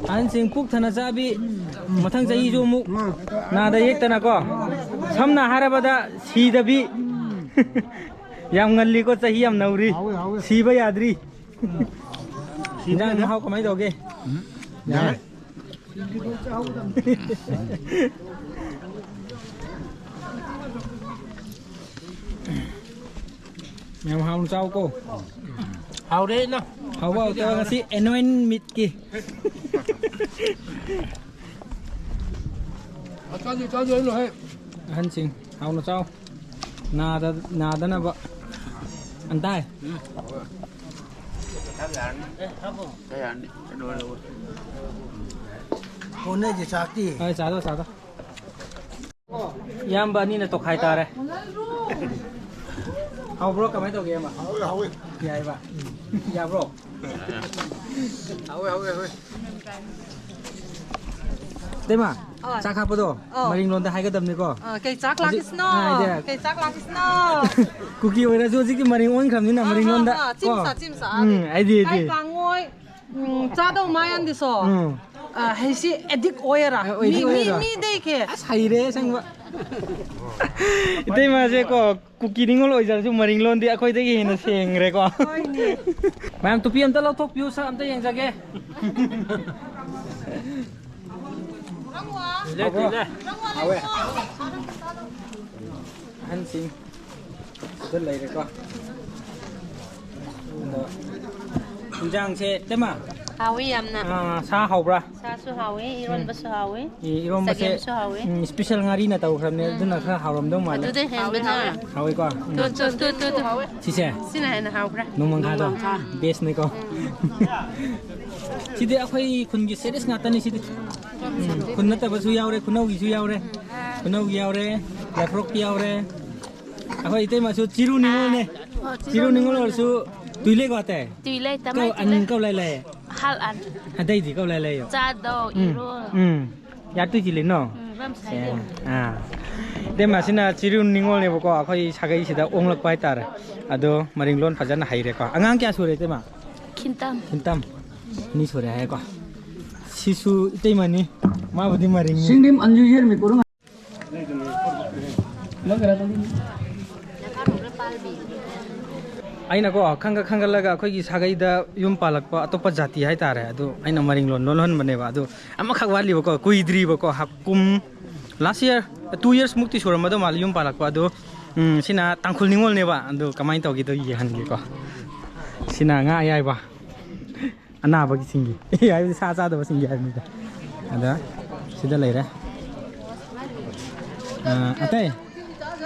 ꯑꯍꯟꯁꯤꯡ ꯄꯨꯛ ꯊꯟꯅ ꯆꯥꯕꯤ, ꯃꯊꯪ ꯆꯍꯤꯁꯨ ꯑꯃꯨꯛ ꯅꯥꯗ ꯌꯦꯛꯇꯅꯀꯣ, ꯁꯝꯅ ꯍꯥꯏꯔꯕꯗ ꯁꯤꯗꯕꯤ꯫ ꯌꯥꯝ ꯉꯜꯂꯤꯀꯣ, ꯆꯍꯤ ꯌꯥꯝ ꯅꯧꯔꯤ꯫ ꯍꯥꯎꯋꯦ, ꯍꯥꯎꯋꯦ꯫ ꯁꯤꯕ ꯌꯥꯗ꯭ꯔꯤ꯫ ꯁꯤꯕ ꯏꯟꯖꯥꯡ ꯌꯥꯗ꯭ꯔꯤ꯫ ꯃꯍꯥꯎ ꯀꯃꯥꯏꯅ ꯇꯧꯒꯦ? ꯎꯝ꯫ ꯌꯥꯔꯦ꯫ ꯌꯥꯝ ꯍꯥꯎꯅ ꯆꯥꯎꯀꯣ꯫ ꯍꯥꯎꯔꯦ, ꯏꯅꯥꯎ꯫ ꯍꯥꯎꯕ ꯍꯥꯎꯇꯕ ꯉꯁꯤ ꯑꯦꯅꯣꯏꯟ ꯃꯤꯠꯀꯤ꯫ ꯆꯥꯁꯤ, ꯆꯥꯁꯤ, ꯑꯩꯅ ꯍꯥꯏ꯫ ꯑꯍꯟꯁꯤꯡ, ꯍꯥꯎꯅ ꯆꯥꯎ꯫ ꯅꯥꯗ-, ꯅꯥꯗꯅꯕ꯫ ꯑꯟꯇꯥꯏ꯫ ꯍꯣꯠꯅꯁꯤ ꯆꯥꯛꯇꯤ꯫ ꯍꯣꯏ, ꯆꯥꯗꯣ, ꯆꯥꯗꯣ꯫ ꯏꯌꯥꯝꯕ ꯑꯅꯤꯅ ꯇꯣꯈꯥꯏ ꯇꯥꯔꯦ꯫ ꯍꯥꯎꯕ꯭ꯔꯣ? ꯀꯃꯥꯏꯅ ꯇꯧꯒꯦ, ꯏꯌꯥꯝꯕ? ꯍꯥꯎꯋꯦ, ꯍꯥꯎꯋꯦ꯫ ꯌꯥꯏꯕ? ꯌꯥꯕ꯭ꯔꯣ? ꯍꯥꯎꯋꯦ, ꯍꯥꯎꯋꯦ, ꯍꯥꯎꯋꯦ꯫ ꯏꯇꯩꯃ, ꯍꯣꯏ꯫ ꯆꯥꯛ ꯍꯥꯞꯄꯗꯣ ꯑꯧ꯫ ꯃꯔꯤꯡꯂꯣꯟꯗ ꯍꯥꯏꯒꯗꯕꯅꯤꯀꯣ꯫ ꯑ, ꯀꯩ ꯆꯥꯛ ꯍꯧꯖꯤꯛ ꯂꯥꯛꯈꯤꯁꯤꯅꯣ? ꯑ, ꯍꯥꯏꯗꯤ ꯀꯩ ꯆꯥꯛ ꯂꯥꯛꯈꯤꯁꯤꯅꯣ? ꯀꯨꯀꯤ ꯑꯣꯏꯔꯁꯨ ꯍꯧꯖꯤꯛꯀꯤ ꯃꯔꯤꯡꯂꯣꯟ ꯈ꯭ꯔꯕꯅꯤꯅ ꯑ, ꯃꯔꯤꯡꯂꯣꯟꯗ ꯑ, ꯀꯣ꯫ ꯆꯤꯝꯁꯥ, ꯆꯤꯝꯁꯥ꯫ ꯎꯝ, ꯑꯩꯗꯤ, ꯑꯩꯗꯤ꯫ ꯀꯥꯡꯉꯣꯏ꯫ ꯎꯝ, ꯆꯥꯗꯧ ꯃꯥ ꯌꯥꯟꯗꯤꯁꯣ꯫ ꯎꯝ꯫ ꯑ, ꯍꯩꯁꯤ ꯑꯦꯗꯤꯛ ꯑꯣꯏꯔ꯫ ꯑ, ꯑꯣꯏꯗꯤ ꯃꯤ, ꯃꯤ, ꯑꯣꯏꯔ꯫ ꯃꯤ ꯗꯩ ꯀꯦ꯫ ꯑꯁ, ꯍꯩꯔꯦ ꯑꯁꯦꯡꯕ꯫ ꯏꯇꯩꯃꯁꯦ ꯀꯣ, ꯀꯨꯀꯤ ꯅꯤꯉꯣꯜ ꯑꯣꯏꯖꯔꯁꯨ ꯃꯔꯤꯡꯂꯣꯟꯗꯤ ꯑꯩꯈꯣꯏꯗꯒꯤ ꯍꯦꯟꯅ ꯁꯦꯡꯈ꯭ꯔꯦꯀꯣ꯫ ꯍꯣꯏꯅꯦ꯫ ꯃꯌꯥꯝ ꯇꯨꯄꯤ ꯑꯝꯇ ꯂꯧꯊꯣꯛꯄꯤꯌꯨ, ꯁꯛ ꯑꯝꯇ ꯌꯦꯡꯖꯒꯦ꯫ ꯇꯨꯏꯂꯦ, ꯇꯨꯏꯂꯦ꯫ ꯑꯍꯟꯁꯤꯡ ꯁꯤꯗ ꯂꯩꯔꯦꯀꯣ꯫ ꯑꯗꯣ ꯏꯟꯖꯥꯡꯁꯦ, ꯏꯇꯩꯃ, ꯍꯥꯎꯋꯤ ꯌꯥꯝꯅ꯫ ꯑꯥ, ꯁꯥ ꯍꯥꯎꯕ꯭ꯔꯥ? ꯁꯥꯁꯨ ꯍꯥꯎꯋꯤ, ꯎꯝ꯫ ꯏꯔꯣꯟꯕꯁꯨ ꯍꯥꯎꯋꯤ, ꯏ-, ꯏꯔꯣꯝꯕꯁꯦ, ꯆꯒꯦꯝꯁꯨ ꯍꯥꯎꯋꯤ꯫ ꯎꯝ, special ꯉꯥꯔꯤꯅ ꯇꯧꯈ꯭ꯔꯕꯅꯦ, ꯎꯝ꯫ ꯑꯗꯨꯅ ꯈꯔ ꯍꯥꯎꯔꯝꯗꯧ ꯃꯥꯜꯂꯦ꯫ ꯑꯗꯨꯗꯩ ꯍꯦꯟꯕꯅ ꯍꯥꯎꯋꯤꯀꯣ? ꯎꯝ꯫ ꯇꯨ, ꯇꯨ, ꯇꯨ, ꯇꯨ, ꯇꯨ꯫ ꯁꯤꯁꯦ? ꯁꯤꯅ ꯍꯦꯟꯅ ꯍꯥꯎꯈ꯭ꯔꯦ꯫ ꯅꯣꯡꯃꯪꯈꯥꯗꯣ? ꯅꯣꯡꯃꯪꯈꯥ꯫ Bestꯅꯤꯀꯣ? ꯎꯝ꯫ ꯁꯤꯗꯤ ꯑꯩꯈꯣꯏ ꯈꯨꯟꯒꯤ ꯁꯦꯔꯤꯌꯁ ꯉꯥꯛꯇꯅꯤ ꯁꯤꯗꯤ꯫ ꯎꯝ, ꯈꯨꯟ ꯅꯠꯇꯕꯁꯨ ꯌꯥꯎꯔꯦ, ꯈꯨꯅꯧꯒꯤꯁꯨ ꯌꯥꯎꯔꯦ꯫ ꯎꯝ꯫ ꯈꯨꯅꯧꯒꯤ ꯌꯥꯎꯔꯦ, ꯂꯥꯏꯐ꯭ꯔꯣꯛꯀꯤ ꯌꯥꯎꯔꯦ꯫ ꯑꯩꯈꯣꯏ ꯏꯇꯩꯃꯁꯨ ꯆꯤꯔꯨ ꯅꯤꯉꯣꯜꯅꯦ꯫ ꯑꯣ, ꯆꯤꯔꯨ ꯆꯤꯔꯨ ꯅꯤꯉꯣꯜ ꯅꯤꯉꯣꯜ꯫ ꯑꯣꯏꯔꯁꯨ ꯇꯨꯏꯂꯦꯀꯣ ꯑꯇꯩ? ꯇꯨꯏꯂꯦ, ꯀꯧ, ꯇꯃꯥꯏ ꯇꯨꯏꯂꯦ꯫ ꯑꯟ ꯀꯧ ꯂꯩ ꯂꯩ꯫ ꯍꯥꯜ ꯑꯟ꯫ ꯑꯇꯩꯗꯤ ꯀꯧ ꯂꯩ ꯂꯩꯌꯣ꯫ ꯆꯥꯗꯧ, ꯎꯝ, ꯏꯔꯣ꯫ ꯎꯝ꯫ ꯌꯥ ꯇꯨꯏ ꯆꯤꯂꯤ ꯅꯣ? ꯎꯝ, ꯕꯝ ꯁꯥꯏꯗꯦ꯫ ꯑꯦ, ꯑꯥ꯫ ꯏꯇꯩꯃꯁꯤꯅ ꯆꯤꯔꯨ ꯅꯤꯉꯣꯜꯅꯦꯕꯀꯣ, ꯑꯩꯈꯣꯏ ꯁꯥꯒꯩꯁꯤꯗ ꯑꯣꯡꯂꯛꯄ ꯍꯥꯏꯇꯥꯔꯦ꯫ ꯑꯗꯣ ꯃꯔꯤꯡꯂꯣꯟ ꯐꯖꯅ ꯍꯩꯔꯦꯀꯣ꯫ ꯑꯉꯥꯡ ꯀꯌꯥ ꯁꯨꯔꯦ ꯏꯇꯩꯃ? ꯈꯤꯟꯇꯝ꯫ ꯈꯤꯟꯇꯝ꯫ ꯑꯅꯤ ꯁꯨꯔꯦ ꯍꯥꯏꯌꯦꯀꯣ꯫ ꯁꯤꯁꯨ ꯏꯇꯩꯃꯅꯤ꯫ ꯃꯥꯕꯨꯗꯤ ꯃꯔꯤꯡꯅꯤ꯫ ꯁꯤꯡꯗꯤꯝ ꯑꯟꯖꯨ ꯌꯦꯔꯃꯤ ꯀꯣꯔꯨꯡ꯫ ꯑꯩꯅꯀꯣ, ꯈꯪꯒ ꯈꯪꯒꯠꯂꯒ ꯑꯩꯈꯣꯏꯒꯤ ꯁꯥꯒꯩꯗ ꯌꯨꯝ ꯄꯥꯜꯂꯛꯄ ꯑꯇꯣꯞꯄ ꯖꯥꯇꯤ ꯍꯥꯏꯇꯥꯔꯦ꯫ ꯑꯗꯨ ꯑꯩꯅ ꯃꯔꯤꯡꯂꯣꯟ ꯂꯣꯟꯍꯟꯕꯅꯦꯕ꯫ ꯑꯗꯨ ꯑꯃꯈꯛ ꯋꯥꯠꯂꯤꯕꯀꯣ, ꯀꯨꯏꯗ꯭ꯔꯤꯕꯀꯣ, ꯍꯞ-, ꯀꯨꯝ, last year, two years ꯃꯨꯛꯇꯤ ꯁꯨꯔꯝꯃꯗꯧ ꯃꯥꯜꯂꯦ ꯌꯨꯝ ꯄꯥꯜꯂꯛꯄ꯫ ꯑꯗꯨ, ꯎꯝ, ꯁꯤꯅ ꯇꯥꯡꯈꯨꯜ ꯅꯤꯉꯣꯜꯅꯦꯕ꯫ ꯑꯗꯨ ꯀꯃꯥꯏꯅ ꯇꯧꯒꯦꯗꯣ ꯌꯦꯡꯍꯟꯒꯦꯀꯣ꯫ ꯁꯤꯅ ꯉꯥ ꯑꯌꯥꯏꯕ꯫ ꯑꯅꯥꯕꯒꯤꯁꯤꯡꯒꯤ꯫ ꯍꯥꯏꯕꯗꯤ ꯁꯥ ꯆꯥꯗꯕꯁꯤꯡꯒꯤ ꯍꯥꯏꯕꯅꯤꯗ꯫ ꯑꯗ ꯁꯤꯗ ꯂꯩꯔꯦ꯫ ꯑ, ꯑꯇꯩ?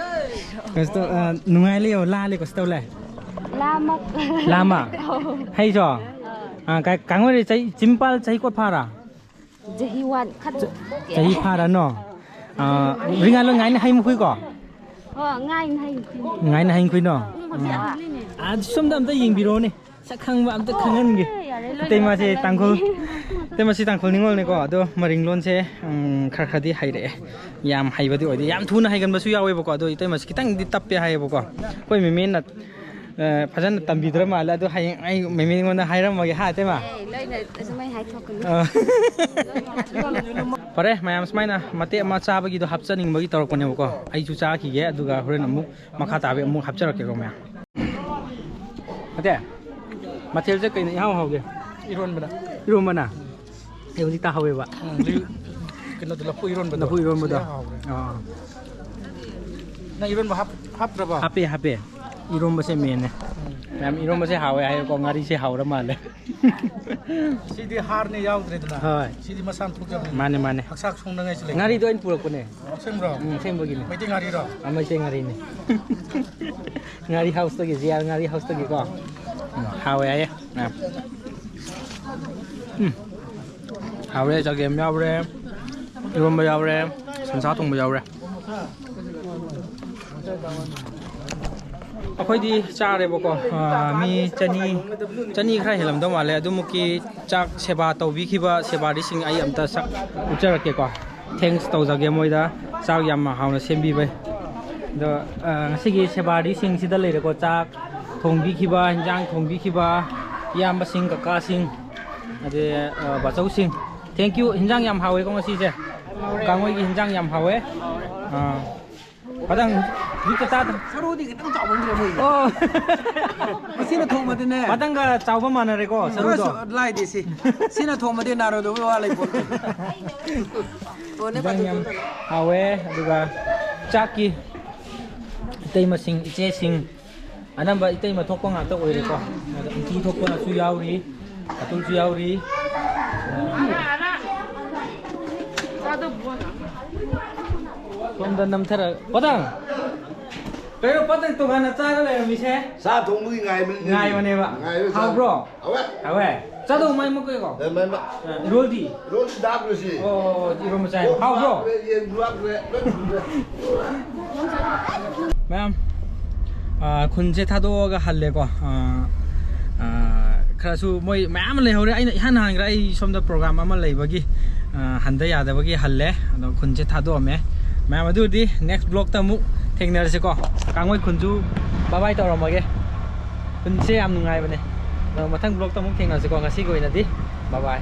ꯀꯩꯁꯨ ꯇꯧ-, ꯑ, ꯅꯨꯡꯉꯥꯏ ꯂꯩꯌꯣ, ꯂꯥ ꯂꯩ, ꯀꯩꯁꯨ ꯇꯧ ꯂꯩ? ꯂꯥꯃꯛ꯫ ꯂꯥꯃꯛ? ꯑꯧ꯫ ꯍꯩꯁꯣ? ꯑ, ꯀꯥ-, ꯀꯥꯡꯉꯣꯏꯔꯦ ꯆꯍꯤ, ꯆꯤꯝꯄꯥꯜ ꯆꯍꯤ ꯀꯣꯠ ꯐꯥꯔꯥ? ꯆꯍꯤ ꯋꯥꯟ ꯈꯠ-, ꯆꯍꯤ ꯐꯥꯔꯅꯣ? ꯑ, ꯔꯤꯡꯒꯥꯂꯣꯟ ꯉꯥꯏꯅ ꯍꯩ ꯃꯈꯨꯏꯀꯣ? ꯑꯣ, ꯉꯥꯏꯅ ꯍꯩ꯫ ꯉꯥꯏꯅ ꯍꯩ ꯃꯈꯨꯏꯅꯣ? ꯎꯝ, ꯍꯧꯖꯤꯛ ꯑ꯫ ꯑꯍꯜꯅꯤꯅꯦ꯫ ꯑ, ꯁꯣꯝꯗ ꯑꯝꯇ ꯌꯦꯡꯕꯤꯔꯛꯑꯣꯅꯦ꯫ ꯁꯛ ꯈꯪꯕ ꯑꯝꯇ ꯈꯪꯍꯟꯒꯦ꯫ ꯑꯦ, ꯌꯥꯔꯦ, ꯂꯣꯏ ꯏꯇꯩꯃꯁꯦ ꯂꯣꯏ ꯇꯥꯡꯈꯨꯜ꯫ ꯈꯪꯉꯦ꯫ ꯏꯇꯩꯃꯁꯤ ꯇꯥꯡꯈꯨꯜ ꯅꯤꯉꯣꯜꯅꯤꯀꯣ, ꯑꯗꯣ ꯃꯔꯤꯡ ꯂꯣꯟꯁꯦ, ꯎꯝ, ꯈꯔ ꯈꯔꯗꯤ ꯍꯩꯔꯛꯑꯦ꯫ ꯌꯥꯝ ꯍꯩꯕꯗꯤ ꯑꯣꯏꯗꯦ, ꯌꯥꯝ ꯊꯨꯅ ꯍꯩꯒꯟꯕꯁꯨ ꯌꯥꯎꯋꯦꯕꯀꯣ꯫ ꯑꯗꯣ ꯏꯇꯩꯃꯁꯤ ꯈꯤꯇꯪꯗꯤ ꯇꯞꯄꯦ ꯍꯥꯏꯌꯦꯕꯀꯣ꯫ ꯑꯩꯈꯣꯏ ꯃꯦꯃꯦꯅ, ꯑ, ꯐꯖꯅ ꯇꯝꯕꯤꯗ꯭ꯔ ꯃꯥꯜꯂꯦ꯫ ꯑꯗꯣ ꯍꯌꯦꯡ ꯑꯩ ꯃꯦꯃꯦꯉꯣꯟꯗ ꯍꯥꯏꯔꯝꯃꯒꯦ ꯍꯥ, ꯏꯇꯩꯃ? ꯑꯦ, ꯂꯣꯏꯅ ꯑꯗꯨꯃꯥꯏꯅ ꯍꯥꯏꯊꯣꯛꯀꯅꯨ꯫ ꯑ꯫ ꯐꯔꯦ, ꯃꯌꯥꯝ ꯁꯨꯃꯥꯏꯅ ꯃꯇꯦꯛ ꯑꯃ ꯆꯥꯕꯒꯤꯗꯣ ꯍꯥꯞꯆꯅꯤꯡꯕꯒꯤ ꯇꯧꯔꯛꯄꯅꯦꯕꯀꯣ꯫ ꯑꯩꯁꯨ ꯆꯥꯈꯤꯒꯦ, ꯑꯗꯨꯒ ꯍꯣꯔꯦꯟ ꯑꯃꯨꯛ ꯃꯈꯥ ꯇꯥꯕꯤ ꯑꯃꯨꯛ ꯍꯥꯞꯆꯔꯛꯀꯦꯀꯣ ꯃꯌꯥꯝ꯫ ꯑꯇꯩ, ꯃꯊꯦꯜꯁꯦ ꯀꯩꯅ ꯏꯍꯥꯎ ꯍꯥꯎꯒꯦ? ꯏꯔꯣꯟꯕꯅ꯫ ꯏꯔꯣꯟꯕꯅ? ꯑꯩ ꯍꯧꯖꯤꯛ ꯇꯥꯍꯧꯋꯦꯕ꯫ ꯎꯝ, ꯍꯧꯖꯤꯛ ꯀꯩꯅꯣꯗꯣ, ꯂꯐꯨ ꯏꯔꯣꯟꯕꯗꯣ꯫ ꯂꯐꯨ ꯏꯔꯣꯟꯕꯗꯣ꯫ ꯁꯤꯅ ꯍꯥꯎꯔꯦ꯫ ꯑꯥ꯫ ꯅꯪ ꯏꯔꯣꯟꯕ ꯍꯥꯞ-, ꯍꯥꯞꯇ꯭ꯔꯕꯣ? ꯍꯥꯞꯄꯦ, ꯍꯥꯞꯄꯦ꯫ ꯏꯔꯣꯟꯕꯁꯦ ꯃꯦꯟꯅꯦ꯫ ꯎꯝ꯫ ꯃꯌꯥꯝ ꯏꯔꯣꯟꯕꯁꯦ ꯍꯥꯎꯋꯦ ꯍꯥꯏꯌꯦꯀꯣ, ꯉꯥꯔꯤꯁꯦ ꯍꯥꯎꯔ ꯃꯥꯜꯂꯦ꯫ ꯁꯤꯗꯤ ꯍꯥꯔꯅꯦ ꯌꯥꯎꯗ꯭ꯔꯦꯗꯅ꯫ ꯍꯣꯏ꯫ ꯁꯤꯗꯤ ꯃꯁꯥꯅ ꯊꯣꯛꯆꯕꯅꯤ꯫ ꯃꯥꯅꯦ, ꯃꯥꯅꯦ꯫ ꯍꯛꯆꯥꯡ ꯁꯣꯛꯅꯉꯥꯏꯁꯨ ꯂꯩꯇꯦ꯫ ꯉꯥꯔꯤꯗꯣ ꯑꯩꯅ ꯄꯨꯔꯛꯄꯅꯦ꯫ ꯑꯁꯦꯡꯕ꯭ꯔꯣ? ꯎꯝ, ꯑꯁꯦꯡꯕꯒꯤꯅꯦ꯫ ꯃꯩꯇꯩ ꯉꯥꯔꯤꯔꯣ? ꯑꯥ, ꯃꯩꯇꯩ ꯉꯥꯔꯤꯅꯦ꯫ ꯉꯥꯔꯤ ꯍꯥꯎꯁꯇꯒꯤ, ꯖꯤ ꯑꯥꯔ ꯉꯥꯔꯤ ꯍꯥꯎꯁꯇꯒꯤꯀꯣ꯫ ꯎꯝ, ꯍꯥꯎꯋꯦ ꯍꯥꯏꯌꯦ꯫ ꯑꯥ꯫ ꯎꯝ꯫ ꯍꯥꯎꯔꯦ, ꯆꯒꯦꯝ ꯌꯥꯎꯔꯦ, ꯏꯔꯣꯝꯕ ꯌꯥꯎꯔꯦ, ꯁꯟꯁꯥ ꯊꯣꯡꯕ ꯌꯥꯎꯔꯦ꯫ ꯑꯩꯈꯣꯏꯗꯤ ꯆꯥꯔꯦꯕꯀꯣ, ꯑꯥ, ꯃꯤ ꯆꯅꯤ, ꯆꯅꯤ ꯈꯔ ꯍꯦꯜꯂꯝꯗꯧ ꯃꯥꯜꯂꯦ꯫ ꯑꯗꯨꯃꯨꯛꯀꯤ ꯆꯥꯛ ꯁꯦꯕꯥ ꯇꯧꯕꯤꯈꯤꯕ ꯁꯦꯕꯥꯔꯤꯁꯤꯡ ꯑꯩ ꯑꯝꯇ ꯁꯛ ꯎꯠꯆꯔꯛꯀꯦꯀꯣ꯫ Thanks ꯇꯧꯖꯒꯦ ꯃꯣꯏꯗ, ꯆꯥꯛ ꯌꯥꯝ ꯍꯥꯎꯅ ꯁꯦꯝꯕꯤꯕꯩ꯫ ꯑꯗꯣ, ꯑꯥ, ꯉꯁꯤꯒꯤ ꯁꯦꯕꯥꯔꯤꯁꯤꯡꯁꯤꯗ ꯂꯩꯔꯦꯀꯣ, ꯆꯥꯛ ꯊꯣꯡꯕꯤꯈꯤꯕ, ꯍꯤꯟꯖꯥꯡ ꯊꯣꯡꯕꯤꯈꯤꯕ ꯏꯌꯥꯝꯕꯁꯤꯡ, ꯀꯀꯥꯁꯤꯡ, ꯑꯗꯩ, ꯑꯥ, ꯕꯥꯆꯧꯁꯤꯡ꯫ Thank you꯫ ꯍꯤꯟꯖꯥꯡ ꯌꯥꯝ ꯍꯥꯎꯋꯦꯀꯣ ꯉꯁꯤꯁꯦ꯫ ꯀꯥꯡꯉꯣꯏꯒꯤ ꯍꯤꯟꯖꯥꯡ ꯌꯥꯝ ꯍꯥꯎꯋꯦ꯫ ꯑꯥ꯫ ꯈꯤꯇꯪ ꯍꯧꯖꯤꯛꯇ ꯆꯥꯗ-, ꯁꯔꯨꯗꯤ ꯈꯤꯇꯪ ꯆꯥꯎꯃꯟꯈ꯭ꯔꯦ ꯃꯣꯏ꯫ ꯑꯣ꯫ ꯃꯁꯤꯅ ꯊꯣꯡꯕꯗꯤꯅꯦ꯫ ꯃꯇꯪꯒ ꯆꯥꯎꯕ ꯃꯥꯟꯅꯔꯦꯀꯣ, ꯁꯔꯨꯗꯣ꯫ ꯈꯔꯁꯨ ꯂꯥꯏꯗꯦ ꯁꯤ꯫ ꯁꯤꯅ ꯊꯣꯡꯕꯗꯤ ꯅꯥꯔꯣꯏꯗꯕ ꯋꯥ ꯂꯩꯄꯣꯟꯇꯦ꯫ ꯇꯣꯟꯅꯦ ꯍꯤꯟꯖꯥꯡ ꯌꯥꯝ ꯐꯖꯅ꯫ ꯍꯥꯎꯋꯦ꯫ ꯑꯗꯨꯒ ꯆꯥꯛꯀꯤ ꯏꯇꯩꯃꯁꯤꯡ, ꯏꯆꯦꯁꯤꯡ, ꯑꯅꯝꯕ ꯏꯇꯩꯃ ꯊꯣꯛꯄ ꯉꯥꯛꯇ ꯑꯣꯏꯔꯦꯀꯣ꯫ ꯑꯗ ꯏꯟꯆꯤ ꯊꯣꯛꯄꯁꯨ ꯌꯥꯎꯔꯤ, ꯑꯇꯨꯝꯁꯨ ꯌꯥꯎꯔꯤ꯫ ꯁꯣꯝꯗ ꯅꯝꯊꯔ-, ꯄꯇꯪ! ꯀꯩꯅꯣ ꯄꯇꯪ ꯇꯣꯉꯥꯟꯅ ꯆꯥꯔ ꯂꯩꯔꯝꯃꯤꯁꯦ? ꯁꯥ ꯊꯣꯡꯕꯒꯤ ꯉꯥꯏꯕꯅꯤ꯫ ꯉꯥꯏꯕꯅꯦꯕ꯫ ꯉꯥꯏꯕ ꯆꯥ-, ꯍꯥꯎꯕ꯭ꯔꯣ? ꯍꯥꯎꯋꯦ꯫ ꯍꯥꯎꯋꯦ? ꯆꯥꯗꯧ ꯃꯥꯏ ꯃꯨꯛ ꯀꯩꯀꯣ? ꯑꯦ, ꯃꯥꯏ ꯃ-, ꯑ, ꯏꯔꯣꯜꯗꯤ? ꯏꯔꯣꯜꯗꯤ ꯗꯥꯛ ꯂꯣꯏꯁꯤ꯫ ꯑꯣ, ꯏꯔꯣꯜ ꯃꯆꯥ ꯍꯥꯏꯕ꯫ ꯍꯥꯎꯕ꯭ꯔꯣ? ꯌꯦꯟꯁꯨ ꯍꯥꯞꯈ꯭ꯔꯦ, ꯌꯦꯟꯁꯨ ꯍꯥꯞꯈ꯭ꯔꯦ, ꯂꯣꯏ ꯁꯨꯔꯦ꯫ ꯃꯌꯥꯝ, ꯑ, ꯈꯨꯟꯁꯦ ꯊꯥꯗꯣꯛꯑꯒ ꯍꯜꯂꯦꯀꯣ꯫ ꯑ, ꯑ, ꯈꯔꯁꯨ ꯃꯣꯏ ꯃꯌꯥꯝ ꯑꯃ ꯂꯩꯍꯧꯔꯦ꯫ ꯑꯩꯅ ꯏꯍꯥꯟ ꯍꯥꯟꯈ꯭ꯔꯦ, ꯑꯩ ꯁꯣꯝꯗ program ꯑꯃ ꯂꯩꯕꯒꯤ, ꯑ, ꯍꯟꯗ ꯌꯥꯗꯕꯒꯤ ꯍꯜꯂꯦ꯫ ꯑꯗꯣ ꯈꯨꯟꯁꯦ ꯊꯥꯗꯣꯛꯑꯝꯃꯦ꯫ ꯃꯌꯥꯝ, ꯑꯗꯨꯗꯤ next vlogꯇ ꯑꯃꯨꯛ ꯊꯦꯡꯅꯔꯁꯤꯀꯣ꯫ ꯀꯥꯡꯉꯣꯏ ꯈꯨꯟꯁꯨ bye bye ꯇꯧꯔꯝꯃꯒꯦ꯫ ꯈꯨꯟꯁꯦ ꯌꯥꯝ ꯅꯨꯡꯉꯥꯏꯕꯅꯦ꯫ ꯑꯗꯣ ꯃꯊꯪ vlogꯇ ꯑꯃꯨꯛ ꯊꯦꯡꯅꯔꯁꯤꯀꯣ꯫ ꯉꯁꯤꯒꯤ ꯑꯣꯏꯅꯗꯤ bye bye꯫